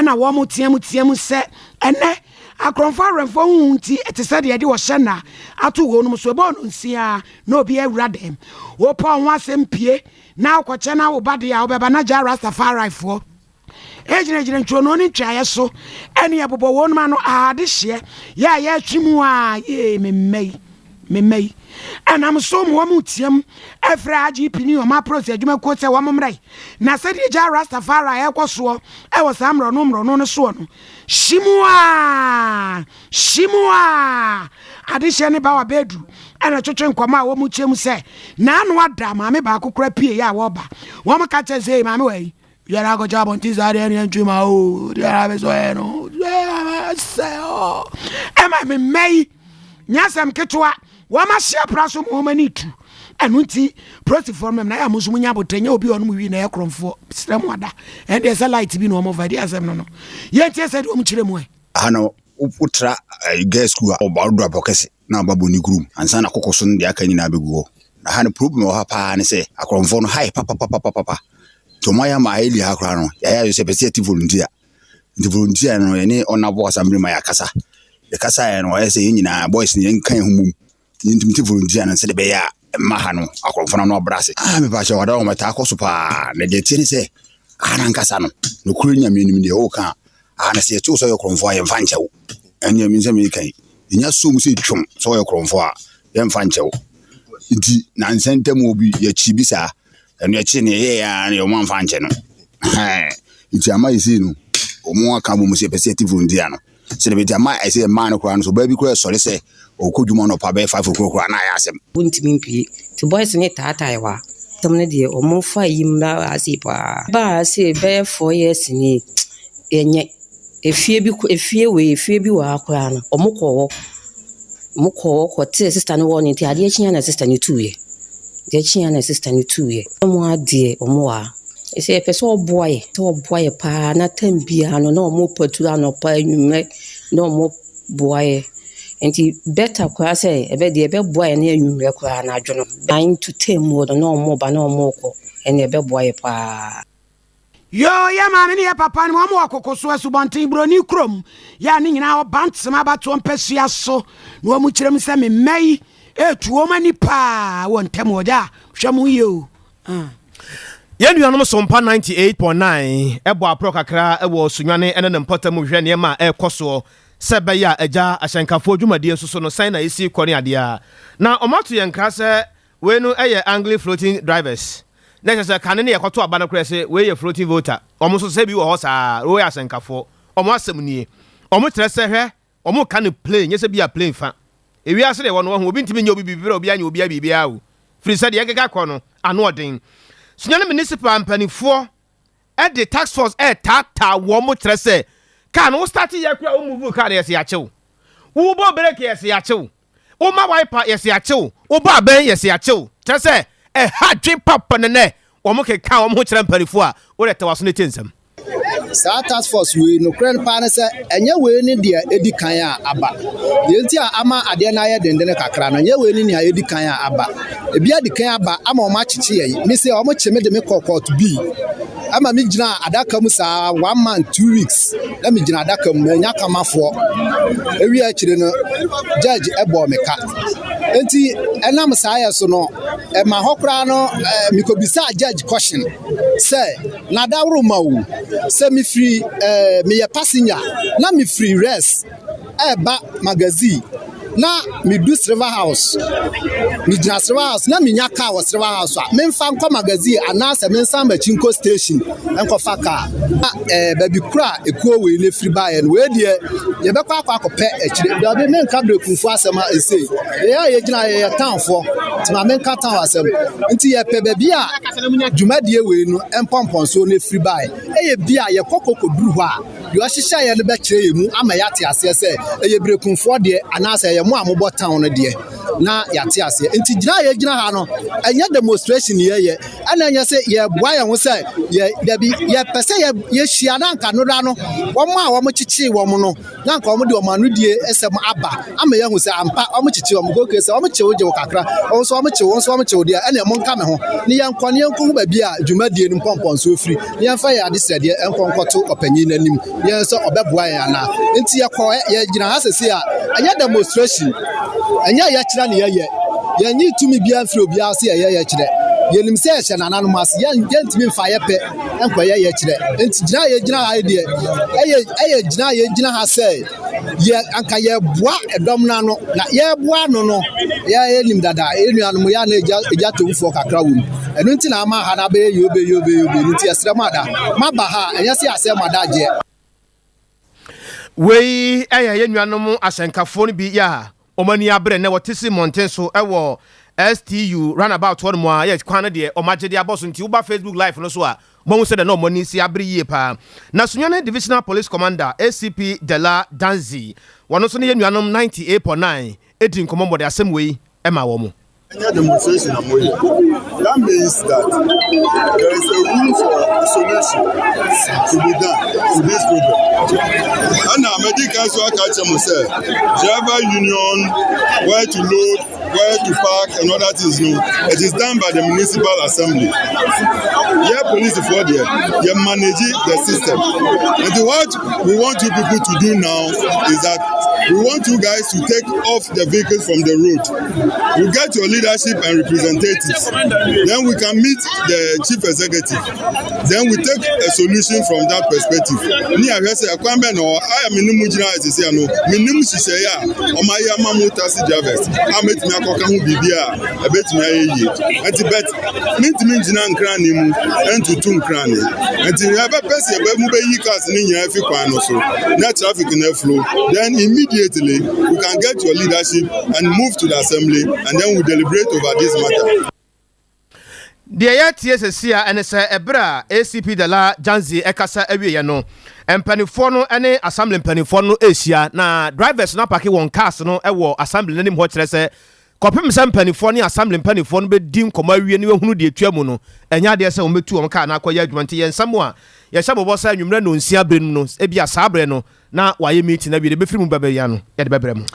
na wɔn team team sɛ ɛnnɛ akorɔmfoɔ awɛmfoɔ ho hu nti ɛte sɛ deɛ yɛde ɔhyɛ nna ato wɔnom so. Ɛbɔɔ nonsia na obiara awura dɛm. Wopɛ wo ho asɛm pue na wokɔkyɛ na wo ba deɛ a wobɛba na gyaa Rastafarifoɔ gyinagyina ntwonoo ne ntweaeɛ so ɛne ɛbobɔ wɔn ano a adehyeɛ yɛ a yɛtwe mu a yee me mma yi me mma yi ɛnam so ma wɔn team ɛfrɛ IGP ne wɔn aprɔsi adwumakuo sɛ wɔn mmra yi na sɛdeɛ gyaa Rastafari ɛkɔ soɔ ɛwɔ saa mmorɔno mmorɔno no soɔ no hyi mu a Hyi mu a adehyeɛ ne Bawa Bedu na ɛtwetwe nkɔmmɔ a wɔn kyerɛ mu sɛ n'ano ada maame baako koraa pie yɛ a wɔba. Wɔn ka kyerɛ sɛ ee maame wɔ yi yɛrɛ akɔkyɛ abɔnten saa deɛ ɛneɛ ntwi ma o deɛ ara bɛ sɔ yɛ no sɛ ɔ ɛma me mma yi nyɛ asɛm ketewa wɔn ahye apra so ma wɔn ani tu ɛno nti polisifoɔ no mɛm na yɛ a mo nso mo nya abotire nyɛ obi a ɔnom wi na ɛyɛ korɔmfoɔ srɛ mo ada ɛndeɛ sɛ light bi na wɔn fa ɛdeɛ asɛm no no yɛntie sɛ deɛ wɔn kyerɛ mu ɛ. Aha no wotra girls school a ɔba wodu abɔ kɛse na aba bɔ ne kurom ansa na koko so no deɛ aka nyinaa bɛgu hɔ. Na ha no problem wɔ ha paa ne sɛ akorɔmfoɔ no ha yɛ papapapapapa nti ɔmo ayɛ ama ayɛ ha koraa no yɛayɛ ayɛ sɛ pɛ sɛ yɛte volunteer nti volunteer no yɛne ɔnabo assembly ma yɛakasa yɛkasaeɛ no ɔyɛ sɛ yɛn nyinaa boys no yɛnka yɛn ho mum Yɛntumi te volunteer no sɛdeɛ ɛbɛyɛ a mma ha no akorɔmfo no ano abrɛ ase. Ah, mepa kyɛw, ada wɔn ɛtaa kɔ so paa. Na deɛ ɛteɛ ne sɛ, aha no ankasa no, nokorɛ Nyame anim deɛ woka a, aha no sɛ yɛte wo sɛ ɔyɛ korɔmfo a, yɛmfa nkyɛ wo. Ɛnneɛ me nsɛm meka yi, yɛnya som sɛ twom sɛ ɔyɛ korɔmfo a, yɛmfa nkyɛ wo. Nti, nansa ntam obi, yɛkyi bi saa. Ɛno akyi no yɛyɛɛ ara no wɔn amfa ankyɛ no. Nti ama yɛsei no, wɔn aka abom sɛ yɛpɛ sɛ yɛte volunteer no. Sɛdeɛ bɛti ama ɛsɛ mmaa no koraa no so ɔbaa bi koraa sɔre sɛ ɔkɔ dwuma anɔpa bɛyɛ 5 o'clock koraa na ayɛ asɛm. Wontumi mpue. Nti boys no taatae hɔ a, asɛm no deɛ wɔmfa yi mmra ha sei paa. Baa ha sei bɛyɛ 4 years nie, yɛnyɛ. Efie bi efie wei efie bi wɔ ha koraa no, wɔkɔɔ hɔ. Wɔkɔɔ hɔ kɔtee sister no wɔ ne nti adeɛ kyeeɛ na sister no tuiɛ. Adeɛ kyeeɛ na sister no tuiɛ. Wɔn adeɛ wɔn wɔ ha. Sɛ yɛpɛ sɛ wɔboa yɛ, sɛ wɔboa yɛ paa na time biara no na wɔn paturu anɔpa anwummerɛ na wɔn boa yɛ. Nti better koraa sɛ ɛbɛ deɛ ɛbɛboa yɛ ne anwummerɛ koraa anadwo no 9 to 10 mu hɔ no na wɔn ba na wɔn rekɔ ɛnna ɛbɛboa yɛ paa. Yoo, yɛ maame ne yɛ papa no wɔn wɔ koko so asubɔnten buroni kurom yɛ a ne nyinaa ɔba ntoma abatoɔ mpasua so na wɔn kyerɛ mu sɛ me mma yi etu wɔn ani paa wɔ ntam wɔ gya hwɛ mo yie o. Ah. Yɛn nuanom Sompa 98.9 bɔ aprɔ kakra wɔ Sunyani ne ne mpɔtam hwehwɛ nneɛma a ɛrekɔ soɔ sɛ ɛbɛyɛ a agya ahyɛnkafoɔ dwumadie nso so no sɛn na ɛsi kɔ ne adeɛ a. Na wɔato yɛn nkra sɛ wei no yɛ Angli floating drivers. Na ɛkyerɛ sɛ kane ne yɛkɔto aba no koraa sɛ wei yɛ floating voter. Wɔn nso sɛ bi wɔ hɔ saa, wei yɛ ahyɛnkafoɔ. Wɔn asɛm nie. Wɔkyerɛ sɛ hwɛ, wɔka no plain, nyɛ sɛ bi a plain fa. Ewiase deɛ ɛwɔ no wahu, obi ntumi nyɛ obi biribi berɛ a obiara nyɛ obiara biribiara o. Firi sɛ deɛ ɛkeka kɔ no, ano ɔden. Sunyani Municipal mpanimfoɔ de task force retaataa wɔn kyerɛ sɛ kaa no wo start yɛ koraa wo move kaa no yɛsɛ yɛakye wo, wobɔ brake yɛsɛ yɛakye wo, woma wiper yɛsɛ yɛakye wo, wobɔ abɛn yɛsɛ yɛakye wo, kyerɛ sɛ ɛha dwen papa ne nɛ wɔn keka wɔn ho kyerɛ mpanimfoɔ a wode tɛ w'aso no tie nsɛm. Saa task force wei, nokorɛ no paa ne sɛ, ɛnyɛ wei ne deɛ ɛdi kan a aba. Deɛ nti a ama adeɛ no ayɛ dendene kakra no, ɛnyɛ wei ne nea ɛdi kan a aba. Ebi adi kan aba ama wɔn akyekye yɛn. Me se wɔn kye me de me kɔ court B. Ɛma me gyina adaka mu saa one month, 2 weeks na me gyina adaka mu, manya kamafoɔ. Ewie akyire no, judge ɛbɔɔ me ka. Enti ɛnam saa yɛ so no, ɛma hɔ koraa no, mekɔbisaa judge question sɛ, na daworo ma o, sɛ mefiri meyɛ passenger na mefiri res ɛɛba Magazine na medu Silver House, megyina Silver House na menya car wɔ Silver House a, memfa nkɔ Magazine anaasɛ mensan m'akyi nkɔ station nkɔfa car? Na baabi koro a ekuo wei no firi baeɛ no, wei deɛ yɛbɛkɔ akɔpɛ akyire. Dabi, menka berekumfoɔ asɛm a ɛsei yɛyɛ a yɛgyina yɛyɛ townfoɔ, nti ma menka town asɛm. Nti yɛpɛ baabi a dwumadie wei no mpɔmpɔnsoɔ no firi baeɛ. Ɛyɛ bi a yɛkɔ kɔkɔduru hɔ a, deɛ ɔhyehyɛ yɛ no bɛkyerɛ yɛ mu ama yɛate aseɛ sɛ ɛyɛ berekumfoɔ deɛ anaasɛ ɛyɛ mo a mobɔ town no deɛ, na yɛate aseɛ. Nti gyina a yɛgyina ha no, ɛnyɛ demonstration yɛyɛ, ɛna ɛnyɛ sɛ yɛboa yɛn ho sɛ yɛ dabi, yɛpɛ sɛ yɛhyia na anka nora no wɔn a wɔn kyekyee wɔn no, na anka wɔn de wɔn anodie sɛm aba ama yɛahu sɛ ampa wɔn kyekye wɔn koke sɛ wɔn kyew gye wo kakra, wɔn nso wɔn kyew wɔn nso wɔn kyew deɛ, ɛna ɛmo nka me ho ne yɛnkɔ ne yɛnkɔhu baabi a dwumadie no mpɔmpɔnsoɔ firi ne yɛmfa yɛn adesrɛdeɛ nkɔ nkɔto ɔpanyin n'anim yɛn sɛ ɔbɛboa yɛn anaa. Nti yɛkɔ yɛgyina ha sɛsi a, ɛnyɛ demonstration, ɛnyɛ yɛkyerɛ ne yɛyɛ, yɛnyi tumi biara mfiri obiara sɛ yɛyɛ yɛkyerɛ. Yɛnim sɛ yɛhyɛ nananom ase, yɛntumi mfa yɛpɛ nkɔyɛ yɛkyerɛ. Nti gyina a yɛgyina ha yi deɛ, ɛyɛ gyina a yɛgyina ha sɛ yɛ anka yɛboa ɛdɔm no ano, na yɛboa ano no, yɛnim dada yɛn nuanom yɛ ana egya tomfoɔ kakra wɔ mu. Ɛno nti na ama ha no abɛyɛ yobe yobe yobe no. Nti yɛsrɛ mo ada maba ha, ɛnyɛ sɛ yɛasɛ mo ada agyeɛ. Wei yɛ yɛn nuanom asɛnkafoɔ no bi yɛ a wɔn ani abere nnɛ wɔte si mmɔnten so wɔ STU runabout hɔ nom a yɛ kwan no deɛ wɔn agye de abɔ so. Nti woba Facebook live no so a, moahu sɛdeɛ na wɔn ani si abere yie paa. Na Sunyani Divisional Police Commander ACP Dela Danzi, wɔn nso ne yɛn nuanom 98.9 di nkɔmmɔ mmɔde asɛm wei ma wɔn. Any demonstration I'm with, that means that there is a room for a solution to be done to this problem. And now, medical so I catch them say, driver union, where to load, where to park, and other things. No, it is done by the municipal assembly. Yeah, police for there, they manage the system. And what we want you people to do now is that we want you guys to take off the vehicles from the road. You get your leadership and representatives. Then we can meet the chief executive. Then we take a solution from that perspective. Ní ahwɛ sɛ ɛkwan bɛn na ɔwɔ ayɛ mi ne mu gyina esisi ano mi nim hyehyɛeɛ a ɔmo ayɛ ama mo taxi drivers a mɛtumi akɔka ho biribi a ɛbɛtumi ayɛ yie. Nti but mintumi ngyina nkrane mu ntutu nkrane. Nti yɛbɛpɛ sɛ yɛbɛ mu bɛyi cars ne nyinaa fi kwan no so na traffic na flow. Then immediately we can get your leadership and move to the assembly and then we deliberate over this matter. Deɛ yɛtie sɛsi a ɛne sɛ ɛberɛ a ACP Dela Janzi ɛkasa awieɛ no, mpanimfoɔ no ne assembly mpanimfoɔ no ɛrehyia na drivers no apark wɔn cars no wɔ assembly no anim hɔ, kyerɛ sɛ kɔpem sɛ mpanimfoɔ ne assembly mpanimfoɔ no bɛdi nkɔmmɔ awie ne wɔhunu deɛ etua mu no, ɛnyɛ adeɛ sɛ wɔn bɛtu wɔn car no akɔyɛ adwuma. Nti yɛn nsɛm a yɛhyɛ bɔbɔ sɛ anwummerɛ 6:30 berɛ no mu no, ebi a saa berɛ no na wɔayɛ meeting awie de bɛfiri mu bɛbɛya no, yɛde bɛbrɛ mu.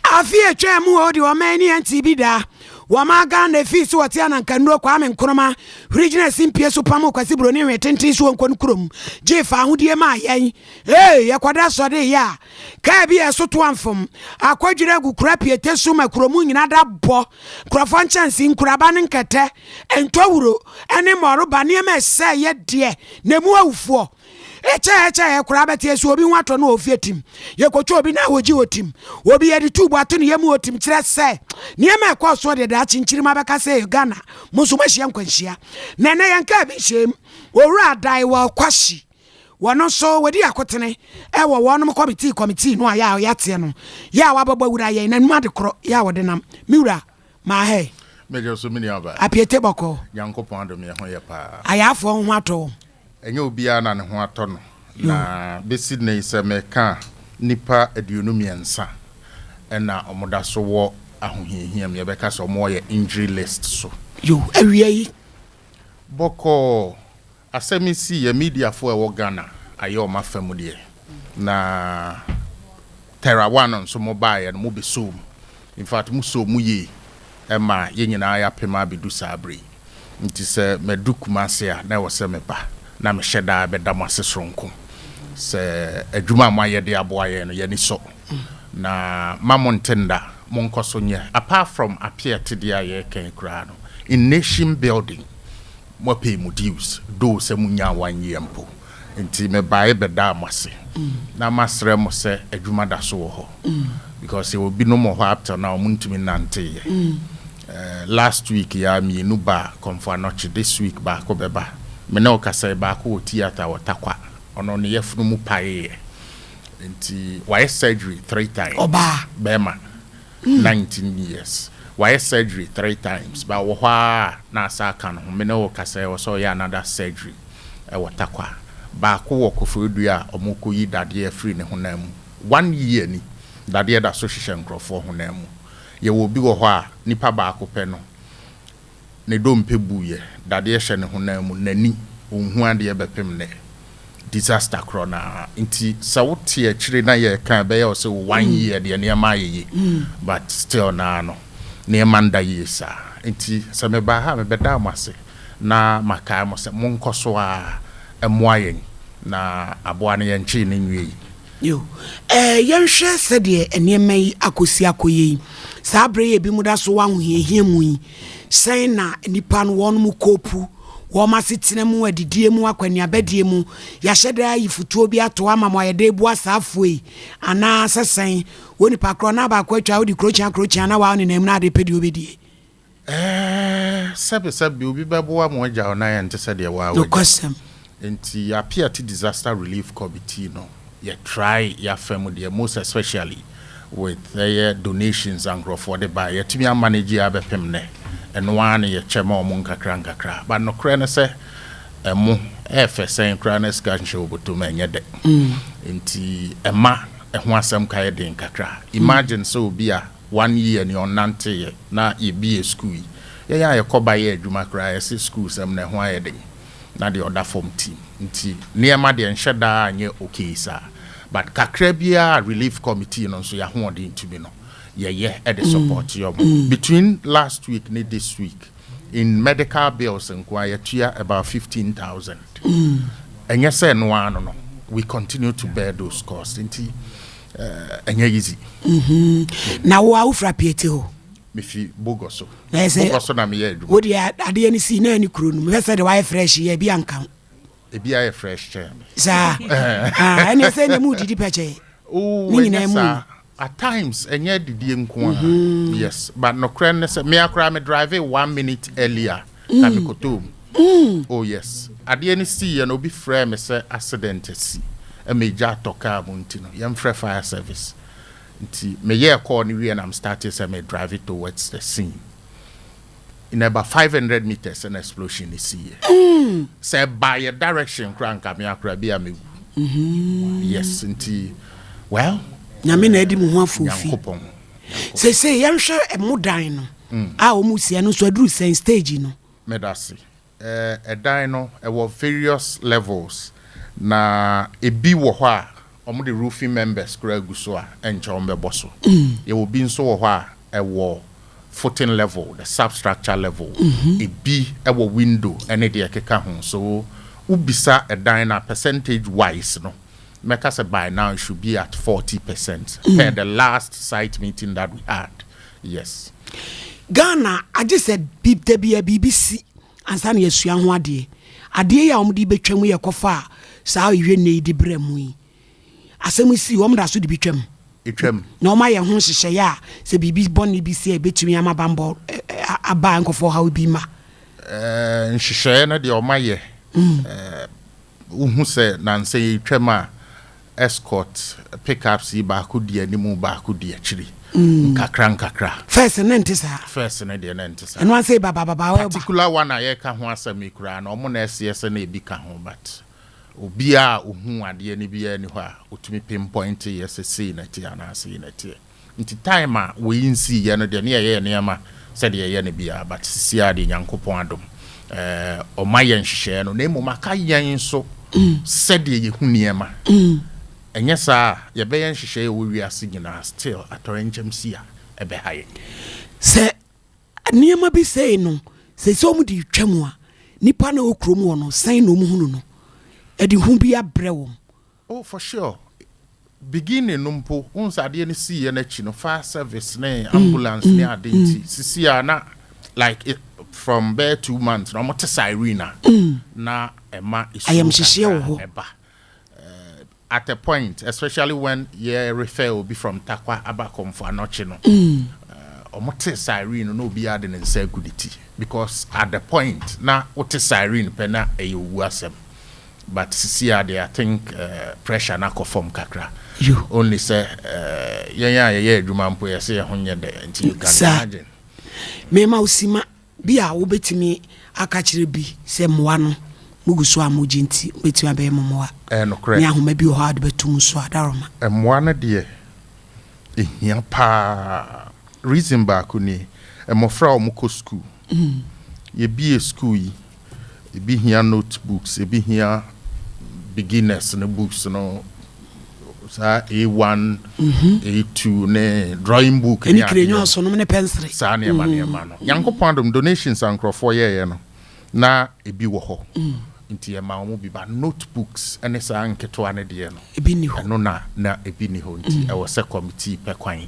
Afe atwa mu hɔ de ɔman ne nti bi da wɔma Ghana fii so wɔte anankanuro Kwame Nkrumah hwiri gyina simpie so pam Kwasi Buroni hwe tenten so wɔnkɔ no kurom gye fa ahodie ma yɛn. Ee, yɛkɔda sɔde yɛ a kaa bi a ɛso to amfom akɔdwiri agu kura piete so ma kuromu nyina da bɔ nkurɔfoɔ nkyɛnse, nkuraba ne nkɛtɛ, ntɔwuro ne mmɔroba nneɛma ɛsɛ yɛ deɛ na emu awufoɔ ɛkyɛ ɛkyɛ koraa bɛte so obi ho atɔ no wɔ ofie tim yɛkɔtwa obi na wɔgye wɔ tim obi yɛde tuubu ato ne yam wɔ tim, kyerɛ sɛ nneɛma ɛkɔɔ soɔ deɛ daakye nkyirima bɛka sɛ Ghana mo nso moahyia nkwanhyia. Na ɛnɛ yɛnka bi nhyɛm Owura Adae Kwahyi, wɔno nso wɔdi akotene ɛwɔ wɔnom committee no a yɛ a yɛateɛ no yɛ a wabɛbɔ awura yɛn n'anum ade korɔ yɛ a wɔde nam me wura maahɛ. Megye so me nuabaa. Apiete bɔkɔɔ. Nyankopɔn adom yɛn ho yɛ paa. Ayaafoɔ ho atɔ wɔn. Ɛnyɛ obiara na ne ho atɔ no. Na bɛsi nnɛ yi sɛ meka a, nnipa 23 na wɔda so wɔ ahohiahia mu. Yɛbɛka sɛ wɔwɔ yɛn injury list so. Yo, awia yi. Bɔkɔɔ. Asɛm yi sii yɛ mediafoɔ a ɛwɔ Ghana ayɛ wɔn afa mu deɛ na Terra One nso mo baeɛ no mo bɛsoo mu in fact mo soo mu yie ɛma yɛn nyinaa yɛapem abɛdu saa berɛ yi nti sɛ madu Kumasi a na ɛwɔ sɛ meba na mehyɛ da bɛda mo ase soronko sɛ adwuma a moayɛ de aboa yɛn no yɛn ani sɔ na ma mo nte nda monkɔ so nyɛ apart from Apiate deɛ a yɛreka yi koraa no in nation building Mo pay mo dues though sɛ mo nyaa one year mpo nti me bae bɛdaa mo ase na ma srɛ mo sɛ adwuma da so wɔ hɔ because yɛwɔ binom wɔ hɔ up till now ɔmo ntumi nnante yɛ last week yi ara mienu baa Komfo Anokye this week baako bɛba me ne wo kasa yi baako wɔ theatre wɔ Tarkwa ɔno ne yafunu mu paeeɛ nti wayɛ surgery 3 times Ɔbaa. Bɛɛma. 19 years wayɛ surgery 3 times but wɔ hɔ ara na asa aka no ho. Me ne wo kasa yi ɛwɔ sɛ ɔyɛ another surgery ɛwɔ Tarkwa. Baako wɔ Koforidua a ɔmo kɔ yi dadeɛ afiri ne honam mu. One year ni dadeɛ da so hyehyɛ nkorɔfoɔ honam mu. Yɛwɔ obi wɔ hɔ a nipa baako pɛ no ne dompe buiɛ, dadeɛ hyɛ ne honam mu, n'ani ɔnhu adeɛ bɛpem nnɛ. Disaster korɔ no ara. Nti sɛ wote akyire na yɛreka a ɛbɛyɛ wo sɛ one year deɛ nneɛma ayɛ yie but still naa no nneɛma nda yie saa. Nti sɛ mebaa ha a mebɛdaa mo ase na makae mo sɛ monkɔ so ara mmoa yɛn na aboa no yɛnkyee no nwiei. Yo, eh, yɛnhwɛ sɛdeɛ nneɛma yi akɔsi akɔyɛ yi. Saa berɛ yi a ebinom da so wɔ ahohiahia mu yi, sɛn na nnipa no wɔn kopu, wɔn asetena mu, adidie mu, akwannuabadie mu? Yɛahyɛ da ayi fotuo bi ato ama mo ayɛ dɛ bua saa afoɔ yi, anaa sɛ sɛn? Wo nipa korɔ na baako atwa wode kurokyia kurokyia na waa nenam na ade pɛ deɛ wobɛdie. Ɛɛ, sɛbesɛbe obi bɛboa mo agya wo nan ɛnte sɛ deɛ wo ara w'agya. Nokwasɛm. Nti Apiate Disaster Relief Committee no yɛ try yɛafa mu deɛ most especially with ɛyɛ donations a nkorɔfoɔ de baeɛ yɛatumi a manage abɛpem nnɛ. Ɛno ara na yɛkyɛ ma wɔn nkakra nkakra but nokorɛ ne sɛ ɛmo ɛɛfɛ sɛn koraa na sika nhyɛ wo bɔtɔ mu a ɛnyɛ dɛ. Nti ɛma ɛho asɛm ka yɛ den kakra. Imagine sɛ obi a one year ni ɔnnanteeɛ na yɛbie sukuu yi. Yɛn a yɛkɔ ba yɛ adwuma koraa yɛse sukuu sɛm no ɛho ayɛ den na deɛ ɔda fam tim nti nneɛma deɛ nhyɛ da nyɛ okay saa but kakra biara a relief committee no nso yɛahoɔden tumi no yɛyɛ de support wɔn. Between last week ne this week in medical bills nko ara yɛatua about 15,000. Ɛnyɛ sɛ ɛno ara no no we continue to bear those costs nti ɛnyɛ easy. Na wo a wofira Piete hɔ? Mefi Bogoso. Bogoso na meyɛ adwuma. Wo deɛ adeɛ no sii na ɛne kuro no mu. Hwɛ sɛ deɛ wayɛ fresh yɛ ebi anka ho. Ebi ayɛ fresh kyɛn me. Saa. Ɛne sɛ ne mu didi pɛkyɛ. Oh, ne nyinaa mu. At times ɛnyɛ didie nko ara. Yes, but nokorɛ ne sɛ me akora me drive one minute earlier na me kɔtɔ mu. Oh yes. Adeɛ no sii yɛ no obi frɛ me sɛ accident asi. Ɛma egya atɔ kaa mu nti no yɛmfrɛ fire service. Nti meyɛɛ call no wie na me started sɛ me drive towards the scene. In about 500 meters an explosion ne siiɛ. Sɛ ɛba yɛ direction koraa nka me akora bi a mewu. Yes, nti well. Nyame na adi mo ho afofi. Nyankopɔn. Seesei yɛnhwɛ ɛmo dan no a wɔn si ɛno nso aduru sɛn stage no. Medase. Ɛdan no ɛwɔ various levels na ebi wɔ hɔ a wɔn de roofing members koraa gu so a ɛnkyɛ wɔn bɛbɔ so. Yɛwɔ bi nso wɔ hɔ a ɛwɔ footing level, the substructure level. Ebi ɛwɔ window ɛne deɛ ɛkeka ho. So wobisa ɛdan na percentage wise no, mɛka sɛ by now it should be at 40% per the last site meeting that we had. Yes. Ghana agye sɛ bi da bi a biribi si ansa na yɛasua ho adeɛ. Adeɛ yi a wɔde bɛtwa mu yɛ kɔfa a saa ɛhwɛ nnɛ yi de brɛ mu yi. Asɛm si wɔn da so de bi twam. Etwam. Na wɔn ayɛ ho nhyehyɛeɛ a sɛ biribi bɔne bi si a ɛbɛtumi ama bambɔ aba a nkɔfoɔ haw bi ma. Nhyehyɛeɛ no deɛ wɔn ayɛ. Wohu sɛ nansa yi twam a. Escort pickups yi baako di anim baako di akyiri. Nkakra nkakra. First no nte saa. First no deɛ na ɛnte saa. Ɛno ara sɛ babababa ɛba. Particular one a yɛreka ho asɛm yi koraa no wɔn na ɛseɛ sɛ na ebi ka ho but obiara a ohuu adeɛ no biara nni hɔ a otumi pinpoint yɛ sɛ sei na ɛteɛ anaa sei na ɛteɛ. Nti time a wei nsiiɛ no deɛ ne yɛyɛ yɛn nneɛma sɛdeɛ yɛyɛ no biara but sisi ara deɛ Nyankopɔn adom eh, ɔma yɛn nhyehyɛeɛ no na mmom aka yɛn nso sɛdeɛ yɛhu nneɛma. Ɛnyɛ saa a yɛbɛyɛ nhyehyɛeɛ wɔ wiase nyinaa still atɔrɛnkyɛm si a ɛbɛha yɛn. Sɛ nneɛma bi sei no sɛ sɛ wɔn de retwa mu a nipa na ɛwɔ kurom hɔ no sɛn na wɔn hunu no ɛde hu bi abrɛ wɔn. Oh for sure, beginning no mpo wohu sɛ adeɛ no siiɛ no akyi no fire service ne ambulance ne ade nti sisi a na like it, from bɛyɛ 2 months na wɔte siren a na ɛma esuro Ayamhyehyeɛ wɔ kakra hɔ. ɛba at a point, especially when yɛ refer obi from Tarkwa aba Komfo Anokye no, ɔmo te siren no na obiara de ne nsa agu ne ti because at the point na wote siren pɛ na ɛyɛ owu asɛm. But sisi a deɛ, I think pressure na kɔ fam kakra. Only sɛ yɛn a yɛyɛ adwuma mpo yɛsɛ yɛn ho nyɛ dɛ nti you can Saa. imagine. Mema wo sima bi a wobɛtumi aka kyerɛ bi sɛ mmoa no mugu so a mogye nti wobɛtumi abɛyɛ mo mmoa. Ɛyɛ nokorɛ. Ne ahoma bi wɔ hɔ a wode bɛto mu so a daroma. Mmoa no deɛ ehia paa. Reason baako nie, mmɔfra a wɔkɔ school, yɛbie school yi, ebi hia notebooks, ebi hia beginners no books no, saa A1, A2 ne drawing book ɛne ne adeɛ crayons no. so nom ne pencil. Saa nneɛma nneɛma no, Nyankopɔn adom, donations a nkurɔfoɔ yɛɛyɛ no na ebi wɔ hɔ nti yɛma wɔn bi ba. Notebooks ne saa nketewa no deɛ no, ebi ni hɔ. Ɛno na ebi ni hɔ nti ɛwɔ sɛ committee pɛ kwan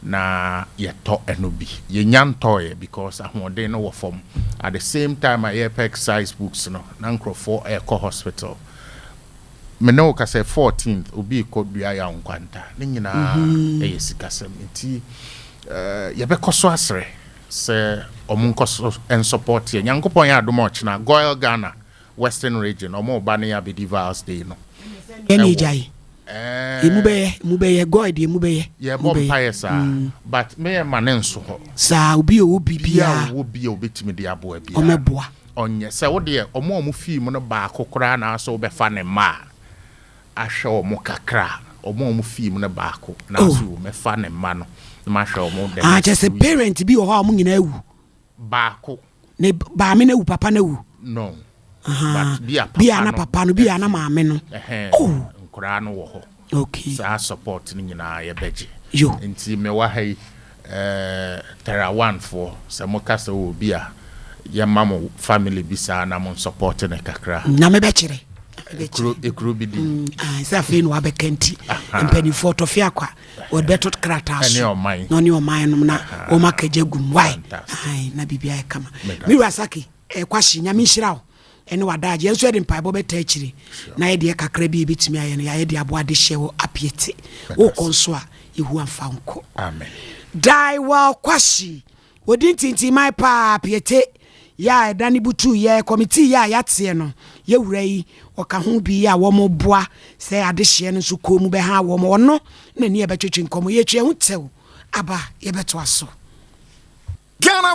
na yɛtɔ ɛno bi. Yɛnya ntɔɔyɛ because ahoɔden no wɔ fam. At the same time a yɛpɛ exercise books no na nkurɔfoɔ ɛrekɔ hospital. Me ne wo ka sɛ 14th obi kɔ dua yɛ nkwanta ne nyinaa ɛyɛ sikasɛm nti yɛbɛkɔ so asrɛ sɛ ɔmo nkɔ so nsupport yɛ. Nyankopɔn yɛ adom a, ɔkyena Goil Ghana Western Region ɔmo ba ne yɛabɛdi Vals Day no. Ɛne Ɛwɔ- agya yi emu bɛyɛ, emu bɛyɛ goil deɛ, emu bɛyɛ emu yɛbɔ bɛyɛ. mpaeɛ saa but meyɛ ma ne nso hɔ. Saa obi a ɔwɔ bia biribiara ɔwɔ bi a obɛtumi de aboa biara ɔmɛboa. Ɔnyɛ sɛ wodeɛ ɔmo a ɔmo fii mu no baako koraa na asɛ wobɛfa ne mma a ahwɛ ɔmo kakra, ɔmo a ɔmo fii mu no baako na Oh. asɛ mɛfa ne mma no na mahwɛ ɔmo the Ah, next kyerɛ sɛ 2 years. Parent bi wɔ hɔ a ɔmo nyinaa awu. Baako. Ne baame no awu, papa no awu. No. Aha. But bi a papa bi a na no papa no bi a na maame no. Ɛhɛn, Oh. nkoraa no wɔ hɔ. Saa support no nyinaa yɛbɛgye. Yo. Nti mewɔ ha yi, Tera One foɔ, sɛ moka sɛ wɔ bi a yɛma mo family bi saa na mo support ne kakra. Nyame bɛkyerɛ. Ekuro bi di. Ah, sɛ afei na wabɛka nti mpanimfoɔ tɔfe akwa wɔde bɛto krataa Ɛne so ɔman. Na ɔne ɔman nom na wɔn akagya gum wae. Fantastic. Ai, na biribi ayɛ kama. Meda Me wura Saki Kwahye, Nyame nhyira wo ɛne wadaagye. Yɛn nso yɛde mpaebɔ bɛta akyire na yɛdeɛ kakra bi a yɛbɛtumi ayɛ no yɛayɛ de aboa de hyɛ wɔ apiete wokɔ nso a yɛhu amfa nkɔ. Amen. Daiwal Kwahye wɔdi ntintiman paa piete yɛ a ɛda ne butu yɛ committee yɛ a yɛateɛ no yɛwura yi ɔka ho bi a wɔn boa sɛ adehyeɛ no nso kɔn mu bɛha wɔn. Ɔno na ni yɛbɛtwetwe nkɔmmɔ yɛtwa ho tɛw aba yɛbɛtoa so. Ghana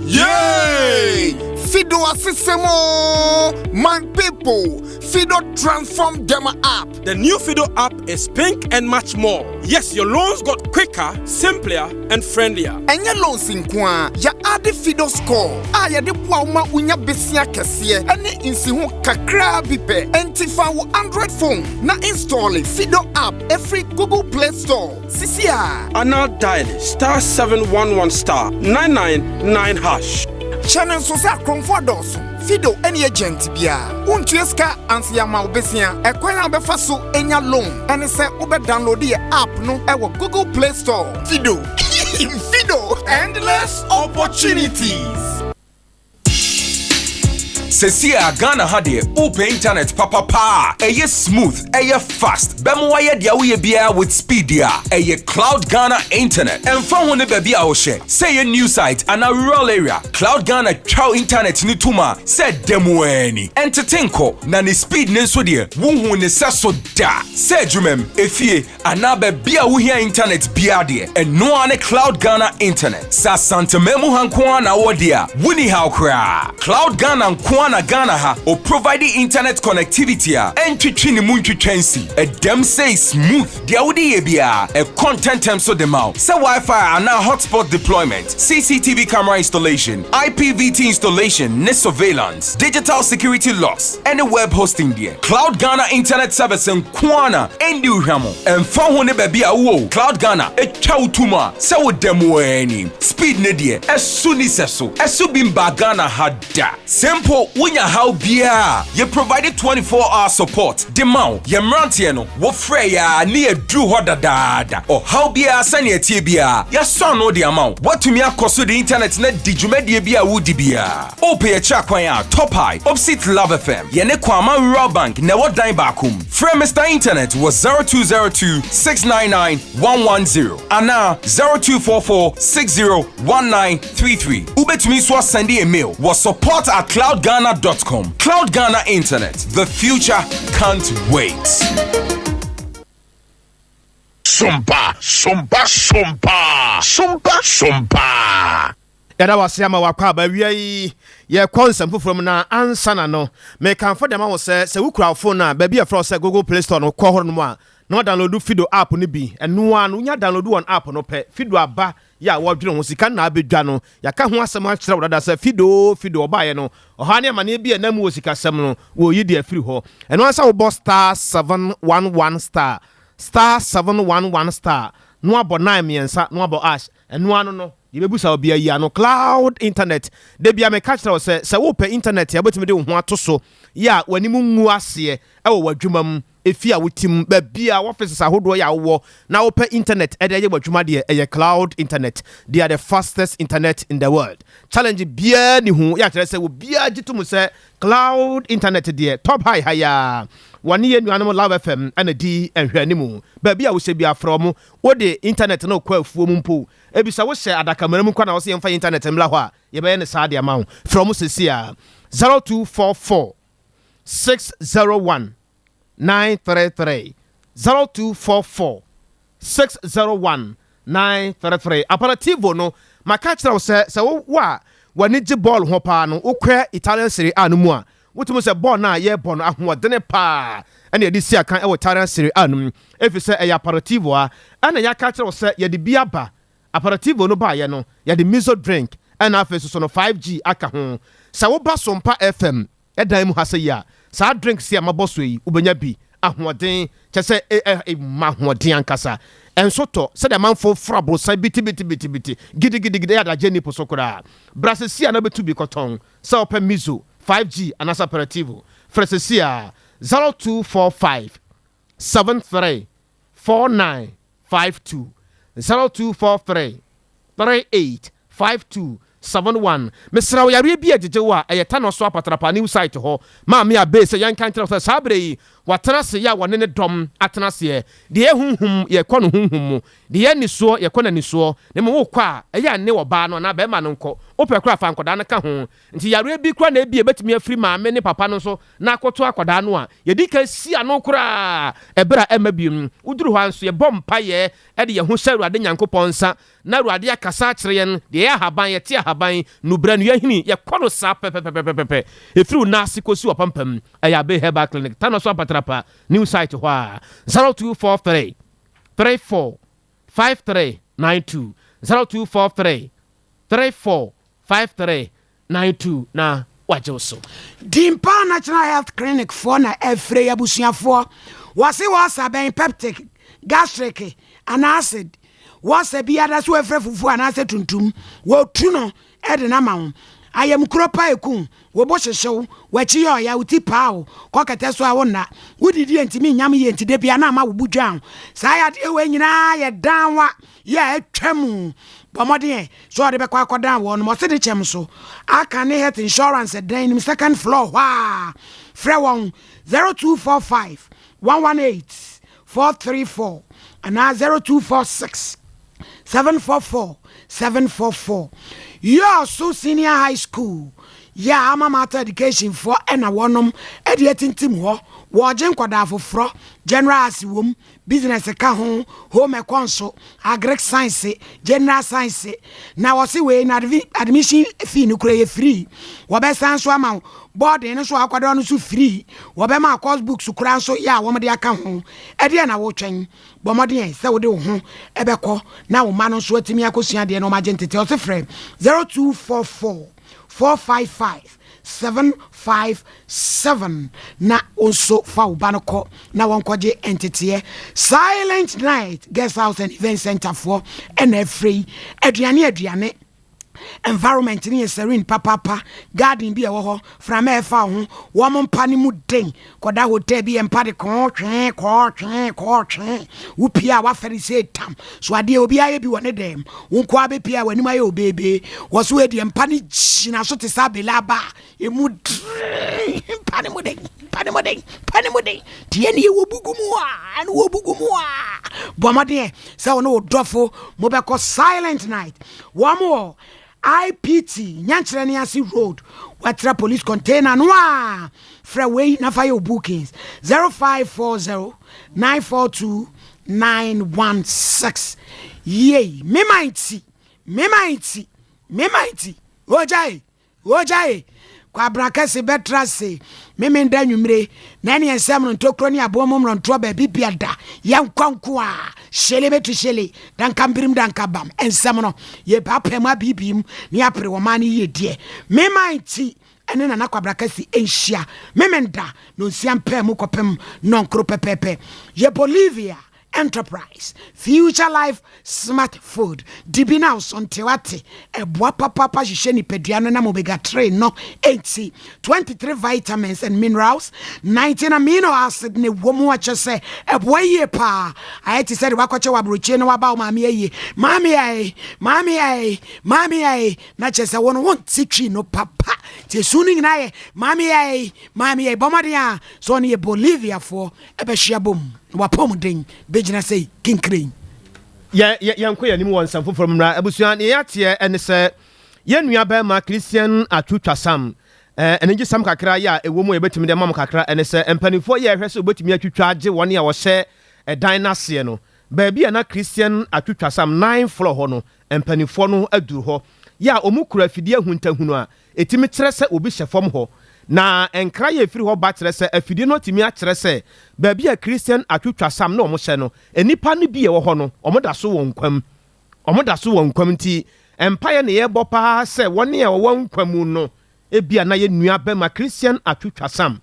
Yay! Fido Asisemo! My people, Fido transform them app. The new Fido app is pink and much more. Yes, your loans got quicker, simpler, and friendlier. Ɛnyɛ loans nko a yɛade. Fido Score a yɛde boa wo ma wonya besia kɛseɛ ɛne nsiho kakraa bi pɛ. Enti fa wo Android phone na install Fido app ɛfiri Google Play Store sisi a. And now dial *711 *999 hash. Hyɛ no nso sɛ akorɔmfoɔ dɔɔso. Fido ɛne agent biara wontua sika ansa yɛama wo besia. Ɛkwan a wobɛfa so anya loan ɛne sɛ wobɛdownload yɛ app no ɛwɔ Google Play Store. Fido, Fido, endless opportunities. Sesie a Ghana ha deɛ wopɛ internet papa paa a ɛyɛ smooth, ɛyɛ fast, bɛma wayɛ deɛ woyɛ biara with speed deɛ a, ɛyɛ Cloud Ghana Internet. Ɛmfa ho ne baabi a wohyɛ, sɛ ɛyɛ new site anaa rural area, Cloud Ghana twa wo internet no tom a sɛ da mu ara ni. Ɛntete nkɔ, na ne speed no nso deɛ wonhuu ne sɛso da. Sɛ adwumam, efie, anaa baabi a wohia internet biara deɛ, ɛno ara ne Cloud Ghana Internet. Sɛ Asanteman mu ha nko ara na wowɔ deɛ a, wonni haw koraa. Cloud Ghana nko ara na Ghana ha ɔprovide internet connectivity a ɛntwetwe ne mu ntwitwa nsi. Ɛdam sei smooth, deɛ wode yɛ biara, ɛkɔ ntɛntɛm so de ma wo. Sɛ Wi-Fi anaa hotspot deployment, CCTV camera installation, IPVT installation ne surveillance, digital security locks, ɛne web hosting deɛ, Cloud Ghana Internet Service nko ara na ɛndi wo hwammɔ. Ɛmfa ho ne baabi a wowɔ o, Cloud Ghana twa wo to mu a sɛ woda mu ara ni. Speed no deɛ, ɛso nni sɛso. Ɛso bi mbaa Ghana ha da. Sɛ mpo wonya haw biara a, yɛ provide 24 hour support de ma wo. Yɛn mmeranteɛ no, wofrɛ yɛn a ne yɛaduru hɔ dadaada. Ɔhaw biara sɛnea ɛteɛ biara, yɛasɔ ano de ama wo. Woatumi akɔ so de internet no adi dwumadie bi a woredi biara. Wopɛ yɛn akyiri akwan a, Top High, opposite Love FM, yɛne Kwama Rural Bank na ɛwɔ dan baako mu. Frɛ Mister Internet wɔ 0202 699 110 anaa 0244 60 1933. Wobɛtumi nso asɛnde yɛn mail wɔ support at cloudghana dot com. Cloud Ghana Internet, the future can't wait. Sompa, sompa, sompa, sompa, sompa. Yɛda wo ase ama w'akwaaba. Awia yi, yɛrekɔ nsɛm foforɔ mu, na ansa na no, mekamfo de ama wo sɛ, sɛ wokura wo phone a, baabi a yɛfrɛ hɔ sɛ Google Play Store no, kɔ hɔnom a, na woadownload Fido app no bi. Ɛno ara no, wonya download wɔn app no pɛ, Fido aba yɛ a wɔdwene ho, sika no na abɛdwa no. Yɛaka ho asɛm akyerɛ wo dada sɛ Fido oo, Fido, ɔbaeɛ no, ɔhaw ne amaneɛ bi a ɛnam mu wɔ sikasɛm no, wɔreyi de afiri hɔ. Ɛno ara sɛ wobɔ star 711 star, star 711 star, na woabɔ nine mmiɛnsa, na woabɔ ash, ɛno ara no no, Yɛbɛbusa wo bia yi ano. Cloud internet, Da bia meka kyerɛ wo sɛ, sɛ wopɛ internet a wobɛtumi de wo ho ato so yɛ a w'anim ngu aseɛ wɔ w'adwuma mu, efie a wote mu, baabi a offices ahodoɔ yɛ a wowɔ na wopɛ internet de ayɛ w'adwuma deɛ, ɛyɛ cloud internet. They are the fastest internet in the world. Challenge biara nni ho, yɛ a kyerɛ sɛ obiara gye to mu sɛ cloud internet deɛ top high ha yi ara. Wɔne yɛn nuanom Love FM na di nhwɛanimu. Baabi a wohyɛ biara frɛ wɔn. Wode internet no rekɔ afuo mu mpo Ebi sɛ wohyɛ adakamena mu kwa na wose yɛmfa internet mmra hɔ a, yɛbɛyɛ no saa de ama wo. Frɛ wɔn seesei ara, 0244 601 933, 0244 601 933. Aperitivo no, maka akyerɛ wo sɛ, sɛ wo wo a w'ani gye bɔɔl ho paa no, wokɔ Italian Serie A no mu a, wotumi hu sɛ bɔɔl no a yɛrebɔ no, ahoɔdene paa na yɛde si akan wɔ Italian Serie A no mu, efisɛ ɛyɛ aperitivo a ɛna yɛaka akyerɛ wo sɛ yɛde bi aba. Aperitivo no baeɛ no, yɛde miso drink ɛna afei nso so no 5G aka ho. Sɛ woba Sompa FM dan mu ha sɛ yi a, saa drinks yi a mabɔ so yi, wobɛnya bi. Ahoɔden, kyerɛ sɛ ɛma ahoɔden ankasa. Ɛnso tɔ sɛdeɛ amanfoɔ foro aborosan bitibitibitibiti, gidigidigidi, ɛyɛ adagyeɛ nni po so koraa. Bra seesei a na wobɛtu bi kɔtɔn. Sɛ wopɛ Miso, 5G anaasɛ Aperitivo, frɛ seesei ara, 0245 73 4952, 0243 38 5271. Mesrɛ wo, yareɛ bi a ɛgyegye wo a, ɛyɛ Tanɔ so Apatrapa New Site hɔ. Maame Abey sɛ yɛnka nkyerɛ wo sɛ saa berɛ yi, watena ase yɛ a wɔne ne dɔm atena aseɛ. Deɛ ɛyɛ honhom, yɛkɔ no honhom mu. Deɛ ɛyɛ anisoɔ, yɛkɔ no anisoɔ. Na mmom wokɔ a, ɛyɛ a ne ɔbaa no anaa barima no nkɔ. Wopɛ koraa a, fa nkwadaa no ka ho. Nti yareɛ bi koraa na ebia ɛbɛtumi afiri maame ne papa no so na akɔto akwadaa no a, yɛdi kan si ano koraa ɛberɛ a ɛmma bio. Woduru hɔ ara nso, yɛbɔ mpaeɛ de yɛn ho hyɛ Awurade Nyankopɔn nsa na Awurade akasa akyerɛ yɛn. Deɛ ɛyɛ ahaban, yɛte ahaban, nnubrɛ no, yɛhini, yɛkɔ no saa pɛpɛpɛpɛpɛ. Ɛfiri wo nan ase kɔsi w'apampam. Ɛyɛ Abbey Herbal Clinic, Tanoso Apatrapa, New Site hɔ ara. 0243 34 5392, 0243 34 5392 na wagye wo so. Dimpa National Health Clinic foɔ na ɛfrɛ yi abusuafoɔ. Wɔse wɔsa bɛn peptic, gastric anaa acid. Wɔsa biara so wɔfrɛ fufuo anaasɛ tuntum. Wɔtu no de no ama wo. Ayamkuro pa ɛku wo, wo bo hyehye wo, w'akyi yɛ ɔya, wo ti paa wo, kɔ kɛtɛ so a wonna, wodidi a ntumi nyam yie nti da biara na ama wo bo dwan wo. Saa yadeɛ wei nyinaa yɛ danwa yɛ a atwa mu. Bɔ mmɔden ɛ sɛ ɔde bɛkɔ akɔdan wɔnom. Ɔse de kyɛm so aka ne health insurance dan nim second floor hɔ a. Frɛ wɔn 0245 118 434 anaa 0246 744 744. Yɔɔso Senior High School yɛ a ama Mater Education foɔ ɛna wɔnom ɛde atintim hɔ. Wɔgye nkɔdaa foforɔ, General Arts wom, Business ka ho, Home Econs, Agric Science, General Science. Na wɔse wei no admission fee no kura yɛ free. Wɔbɛsan nso ama wo boarding no so akwadaa no nso free. Wɔbɛma course books kura nso yɛ a wɔde aka ho. Ɛdeɛ na wotwɛn? Bɔ mmɔden sɛ wode wo ho ɛbɛkɔ na wo ma no nso atumi akɔsua adeɛ na ɔmagye ntete. Ɔse frɛ 0244 455 757 na wo nso fa wo ba no kɔ na wɔnkɔgye nteteɛ. Silent Night Guest House and Event Center foɔ ɛna afrɛ yi. Aduane aduane, environment no yɛ serene papapa. Garden bi ɛwɔ hɔ, frama ɛfa ho. Wɔn mpa no mu den. Kɔda hotel bi yɛ mpa de kɔɔtwee kɔɔtwee kɔɔtwee. Wopie a wafɛre sɛ tam so adeɛ obi ayɛ bi wɔ ne dɛm. Wo nko abɛpie a w'anim ayɛ obeebee wɔ so. Ɛdeɛ mpa no gyina so te sɛ abele aba a ɛmu dere. Mpa no mu den, mpa no mu den, mpa no mu den. Deɛ ne yɛwɔ bugu mu a ɛne wɔ bugu mu a, bɔ mmɔden sɛ wo ne wo dɔfo mobɛkɔ Silent Night. Wɔn wɔ IPT Nyankyerɛ ne ase road, watra police container no a. Frɛ wei na fa yɛ wo bookings: 0540 942 916. Yei mema nti, mema nti, mema nti ogyae ogyae. Kwabra kɛse bɛtra se memenda nwummere na ɛne nsɛm no ntokuro ne aboɔ mu mmorɔntoɔ baabi bia da yɛnkɔ nko a hyele bɛtu hyele danka mbirim danka bam. Nsɛm no yɛpaapaa mu abiibii mu ne yɛapere wɔ ma no yie deɛ. Mema nti ɛne Nana Kwabra kɛse ɛnhyia memenda na onsia mpaa mu kɔpem nɔnkoro pɛpɛɛpɛ. Yɛ Bolivia Enterprise Future Life Smart Food dibi na ɔsɔnte wate ɛboa papapa hyehyɛ nipadua no nam omega 3 no. Enti 23 vitamins and minerals, 19 amino acid ne wɔ mu akyɛ sɛ ɛboa yie paa. Ayɛ te sɛ de wakɔkyɛ wɔ aburokyire na waba wo maame ayie, maame ayɛ, maame ayɛ, maame ayɛ, na kyerɛ sɛ wɔn wɔn ti twi no papa nti esu no nyinaa yɛ maame ayɛ, maame ayɛ. Bɔmmɔden a sɛ ɔno yɛ Boliviafoɔ ɛbɛhyia bom na wapɔmuden bɛgyina sɛ kinkren. Yɛnkɔ yɛn anim wɔ nsɛm foforɔ mu mmra. Abusua, neɛ yɛateɛ ɛne sɛ yɛn nua bɛrima Christian Atwutwasam, ɛno gye sam kakra yɛ a ɛwɔ mu a yɛbɛtumi de ama mo kakra ɛne sɛ mpanimfoɔ yɛ ɛhwɛ sɛ wɔbɛtumi atwitwa agye wɔne a wɔhyɛ ɛdan n'aseɛ no, baabi a na Christian Atwutwasam nine floor hɔ no. Mpanimfoɔ no aduru hɔ yɛ a wɔn kura afidie ahuntahunu a ɛtumi kyerɛ sɛ obi hyɛ fam hɔ, na nkra yɛ efiri hɔ ba kyerɛ sɛ afidie no atumi akyerɛ sɛ baabi a Christian Atwutwasam na wɔn hyɛ no, nnipa no bi a ɛwɔ hɔ no, wɔn da so wɔ nkwam, wɔn da so wɔ nkwam. Nti mpaeɛ na yɛbɔ paa sɛ wɔne a wɔwɔ nkwa mu no, ebia na yɛ nua bɛma Christian Atwutwasam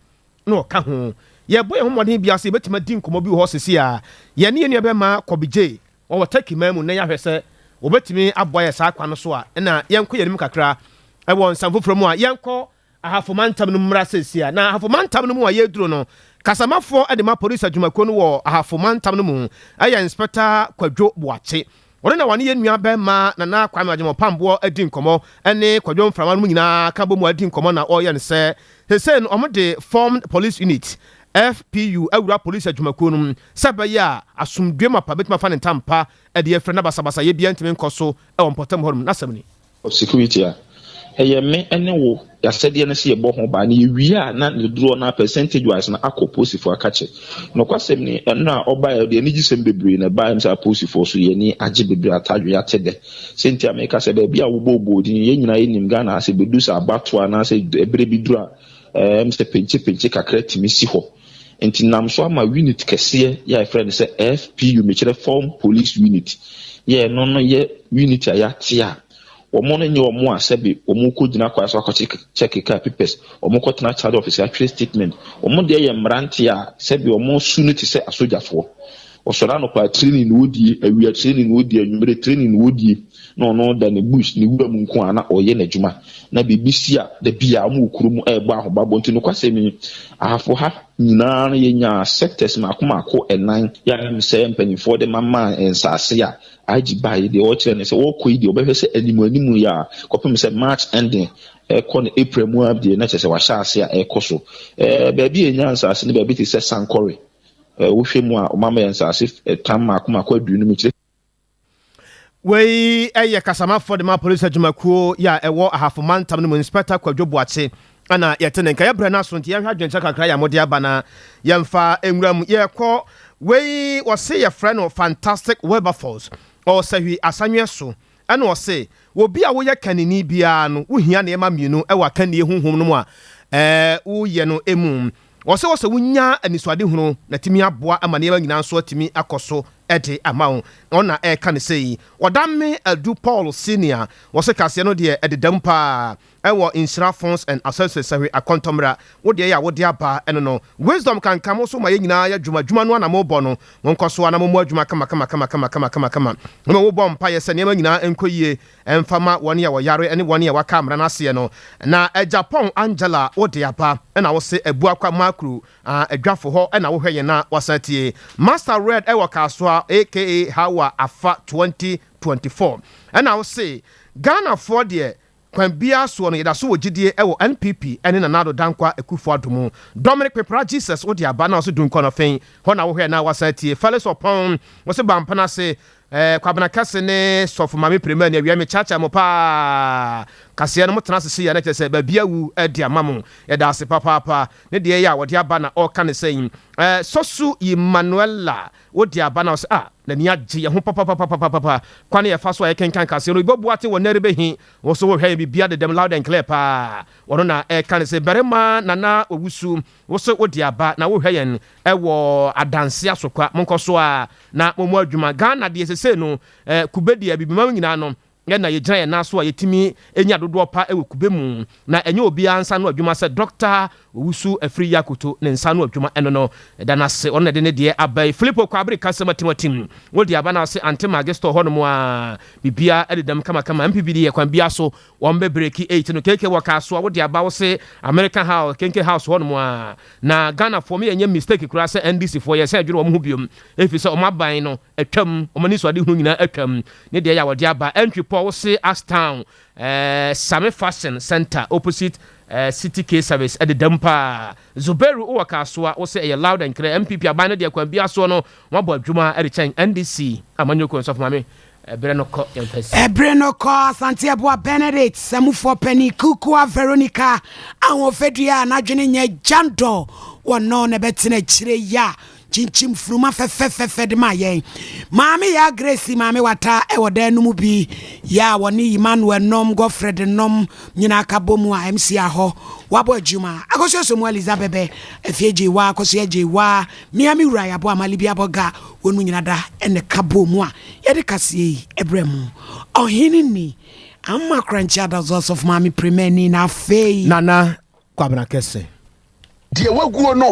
na ɔka ho. Yɛbɔ yɛn ho mmɔden bi ase yɛbɛtumi adi nkɔmmɔ bi wɔ hɔ sisi a yɛne yɛn nua bɛma Kɔbigye wɔwɔ Turkey man mu na yɛahwɛ sɛ wɔbɛtumi aboa yɛ saa kwan no so a. Ɛna yɛnkɔ yɛn anim kakra ɛwɔ nsɛm foforɔ mu a, yɛnkɔ Ahafo mantam no mmra seesia. Na Ahafo mantam no mu a yɛduro no, kasamafoɔ de ma polisi adwumakuo no wɔ Ahafo mantam no mu ɛyɛ Inspector Kwadwo Boakye. Wɔne na wɔne yɛn nua bɛrima Nana Kwame Agyemɔpamboɔ adi nkɔmmɔ ne Kwadwo Mframa no mu nyinaa ka bɔ mu adi nkɔmmɔ, na ɔreyɛ no sɛ seesei no wɔde Formed Police Unit, FPU, awura polisi adwumakuo no mu sɛ ɛbɛyɛ a asomdwe mapa bɛtumi afa ne ntampa de afira na basabasayɛ biara ntumi nkɔ so wɔ mpɔtam hɔnom. N'asɛm ni. Security a ɛyɛ me ne wo yɛasɛdeɛ no sɛ yɛbɔ ho ban na yɛwie a na ne dodoɔ no percentage wise no akɔ polisifoɔ akakye. Nokwasɛm ni, ɛno a ɔbaeɛ deɛ anigyesɛm bebree na ɛbaeɛ sɛ apolisifoɔ so yɛni agye bebree atadwe yɛate dɛ. Sɛ nti a meka sɛ baabi a wobɔɔbɔɔ din, yɛn nyinaa yɛnim Ghana sɛ bɛdu sɛ abatoɔ anaasɛ ɛberɛ bi duru a sɛ penkye kakra tumi si hɔ. Nti nam so ama unit kɛseɛ yɛ a yɛfrɛ no sɛ FPU, mekyerɛ Form Police Unit, yɛ ɛno no yɛ unit a yɛate a wɔn no nyɛ wɔn a sɛbi wɔn kɔ gyina kwan so akɔkyɛ check car papers, wɔn kɔ tena charge office atwerɛ statement. Wɔn deɛ yɛ mmeranteɛ a sɛbi wɔn su no te sɛ asogyafoɔ. Ɔsɔre anɔpa, training na wɔdie, awia training na wɔdie, anwummerɛ training na wɔdie. Na ɔno da ne bush, ne wura mu nko a na ɔyɛ n'adwuma. Na biribi si a, da bi a wɔwɔ kuro mu ɛrebɔ ahobabɔ. Nti nokwasɛm yi, Ahafo ha nyinaa no yɛnyaa sectors mmaako mmaako nnan yɛ a ɛm sɛ mpanimfoɔ de mamaa nsaase a IG baeɛ deɛ ɔrekyerɛ ne sɛ wɔrekɔ yi deɛ ɔbɛhwɛ sɛ animu animu yi a kɔpem sɛ March ending ɛrekɔ no April mu ara deɛ na kyerɛ sɛ wahyɛ ase a ɛrekɔ so. Ɛɛ baabi a yɛnyaa nsaase no baabi te sɛ Sankore. Ɛɛ wohwɛ mu a wɔama yɛn nsaase tam mmaako mmaako 50 kyerɛ Wei yɛ kasamafoɔ de ma polisi adwumakuo yi a ɛwɔ Ahafo mantam no mu, Inspector Kwadwo Boakye na yɛte ne nka. Yɛbrɛ no aso nti yɛnhwɛ adwenkyerɛ kakra yi a mode aba na yɛmfa nwura mu. Yɛkɔ wei wɔse yɛfrɛ no Fantastic Wilberforce, ɔwɔ Sahwi Asanweɛ so. Ɛna ɔse, Obi a woyɛ kannini biara no, wohia nneɛma mmienu wɔ akannie honhom no mu a woyɛ no mu. Ɔsɛ wɔ sɛ wonya anisoadehunu na atumi aboa ama nneɛma nyinaa nso atumi akɔ so de ama wo. Ɔno na ɛreka no sei. Ɔdame Adu Paul Senior, ɔse kaseɛ no deɛ ɛdeda mu paa ɛwɔ Nhyira Phones and Accessories Sahwi Akɔntɔmmra. Wo deɛ yɛ a wode aba ɛno no. Wisdom Kankam wo nso ma yɛn nyinaa yɛ adwuma. Adwuma no ara na mobɔ no. Monkɔ so ara na mommɔ adwuma kama kama kama kama kama kama kama. Mmom wobɔ mpaeɛ sɛ nneɛma nyinaa nkɔ yie Ɛmfa ma wɔn a wɔyare ne wɔn a wɔaka mmara no aseɛ no. Na Agyapong Angela wo de aba na wo se Abuakwa Makru ah Adwafo hɔ na wo hwɛ yɛn na wasan atie Master Red ɛwɔ Kasoa aka Hawa Afa 2024 ɛna wo se Ghanafoɔ deɛ kwan biara soɔ no yɛda so wɔ gyidie ɛwɔ NPP ɛne Nana Addo Dankwa Akufo Addo mu Dominic Pepra Jesus wo de aba na wo se Dunkɔnɔfen hɔ na wo hwɛ na wasan atie Felix Ɔpɔn wo se Bampenase Eh Kwabena Kɛse ne Sɔfo Maame Prima ni awia me kyaakyaa mo paa kaseɛ no mo tena ase sei a na kyerɛ sɛ baabi awu de ama mo yɛda ase papaapa ne deɛ yɛ a wɔde aba na ɔreka ne sɛn eh Sɔsu Emmanuella wo de aba na ɔsɛ ah n'ani agye yɛ ho papapapapapa kwane yɛfa so a yɛkenkan kaseɛ no Ibo Boate wɔ Nɛrebehi wo so wohwɛ yɛ bibia dedam loud and clear paa wɔno na ɛreka ne sɛ Barima Nana Owusu Wo so wode aba na wohwɛ yɛn wɔ adanse asokwa. Monkɔ so ara na mommɔ adwuma. Ghana deɛ sesei no kube deɛ abibimam nyinaa no na yɛgyina yɛn nan so a yɛtumi nya dodoɔ pa wɔ kube mu. Na ɛnyɛ obiara nsa ano adwuma sɛ Dɔkta Owusu Afriyie Akoto ne nsa ano adwuma ɛno no. Yɛda no ase ɔno na ɛde ne deɛ aba yi. Philip Okwabere Kasem Atim wode aba na ɔse Ante Maggie store hɔnom a biribiara adedam kamakama. MPP deɛ kwan biara so Wɔn bɛ breki eight no KK wɔ kasoa wode aba wo se American house kenke house hɔ nom a na Ghana foɔ me yɛ nyɛ mistake koraa sɛ NDC foɔ yɛ sɛ adwene wɔn ho biom ɛfiri sɛ wɔn aban no atwam wɔn ani so ade hunu nyinaa atwam ne deɛ yɛ a wɔde aba entry pɔ wo se Ashtown eh, Same Fashion Center opposite eh, City K service ɛdeda mu paa Zubairu wowɔ kasoa wo se ɛyɛ loud and clear MPP aban no deɛ kwan biara soɔ no wɔn abɔ adwuma ɛde kyɛn NDC amanyɔkuo nsɔfo maame Ɛberɛ no kɔ, yɛmfa si. Ɛbere no kɔ, Asante Abua Benedict, Samufoɔ panin Kukua Veronica Ahoɔfɛdua a n'adwene nyɛ gyandɔ wɔ no na ɛbɛtena akyire yi a kyinkyim funuma fɛfɛfɛfɛ de ma yɛn. Maame Yaa Grace Maame Wata ɛwɔ dan no mu bi yɛ a wɔne Emmanuel nom, Godfred nom nyinaa ka bɔ mu a MC ahɔ wabɔ adwuma. Akosua Somu Eliza Bɛbɛ, Afie Gyewa, Akosua Gyewa, Mea me wura Yɛabɔ Amali bi abɔ ga wɔn mu nyina da ɛna ka bɔ mu a yɛde kaseɛ yi ɛbrɛ mu. Ɔhene ni, Amma Korankye Adazo Asɔfo Maame Premani na afei. Nana Kwabena Kɛse. Deɛ waguo no.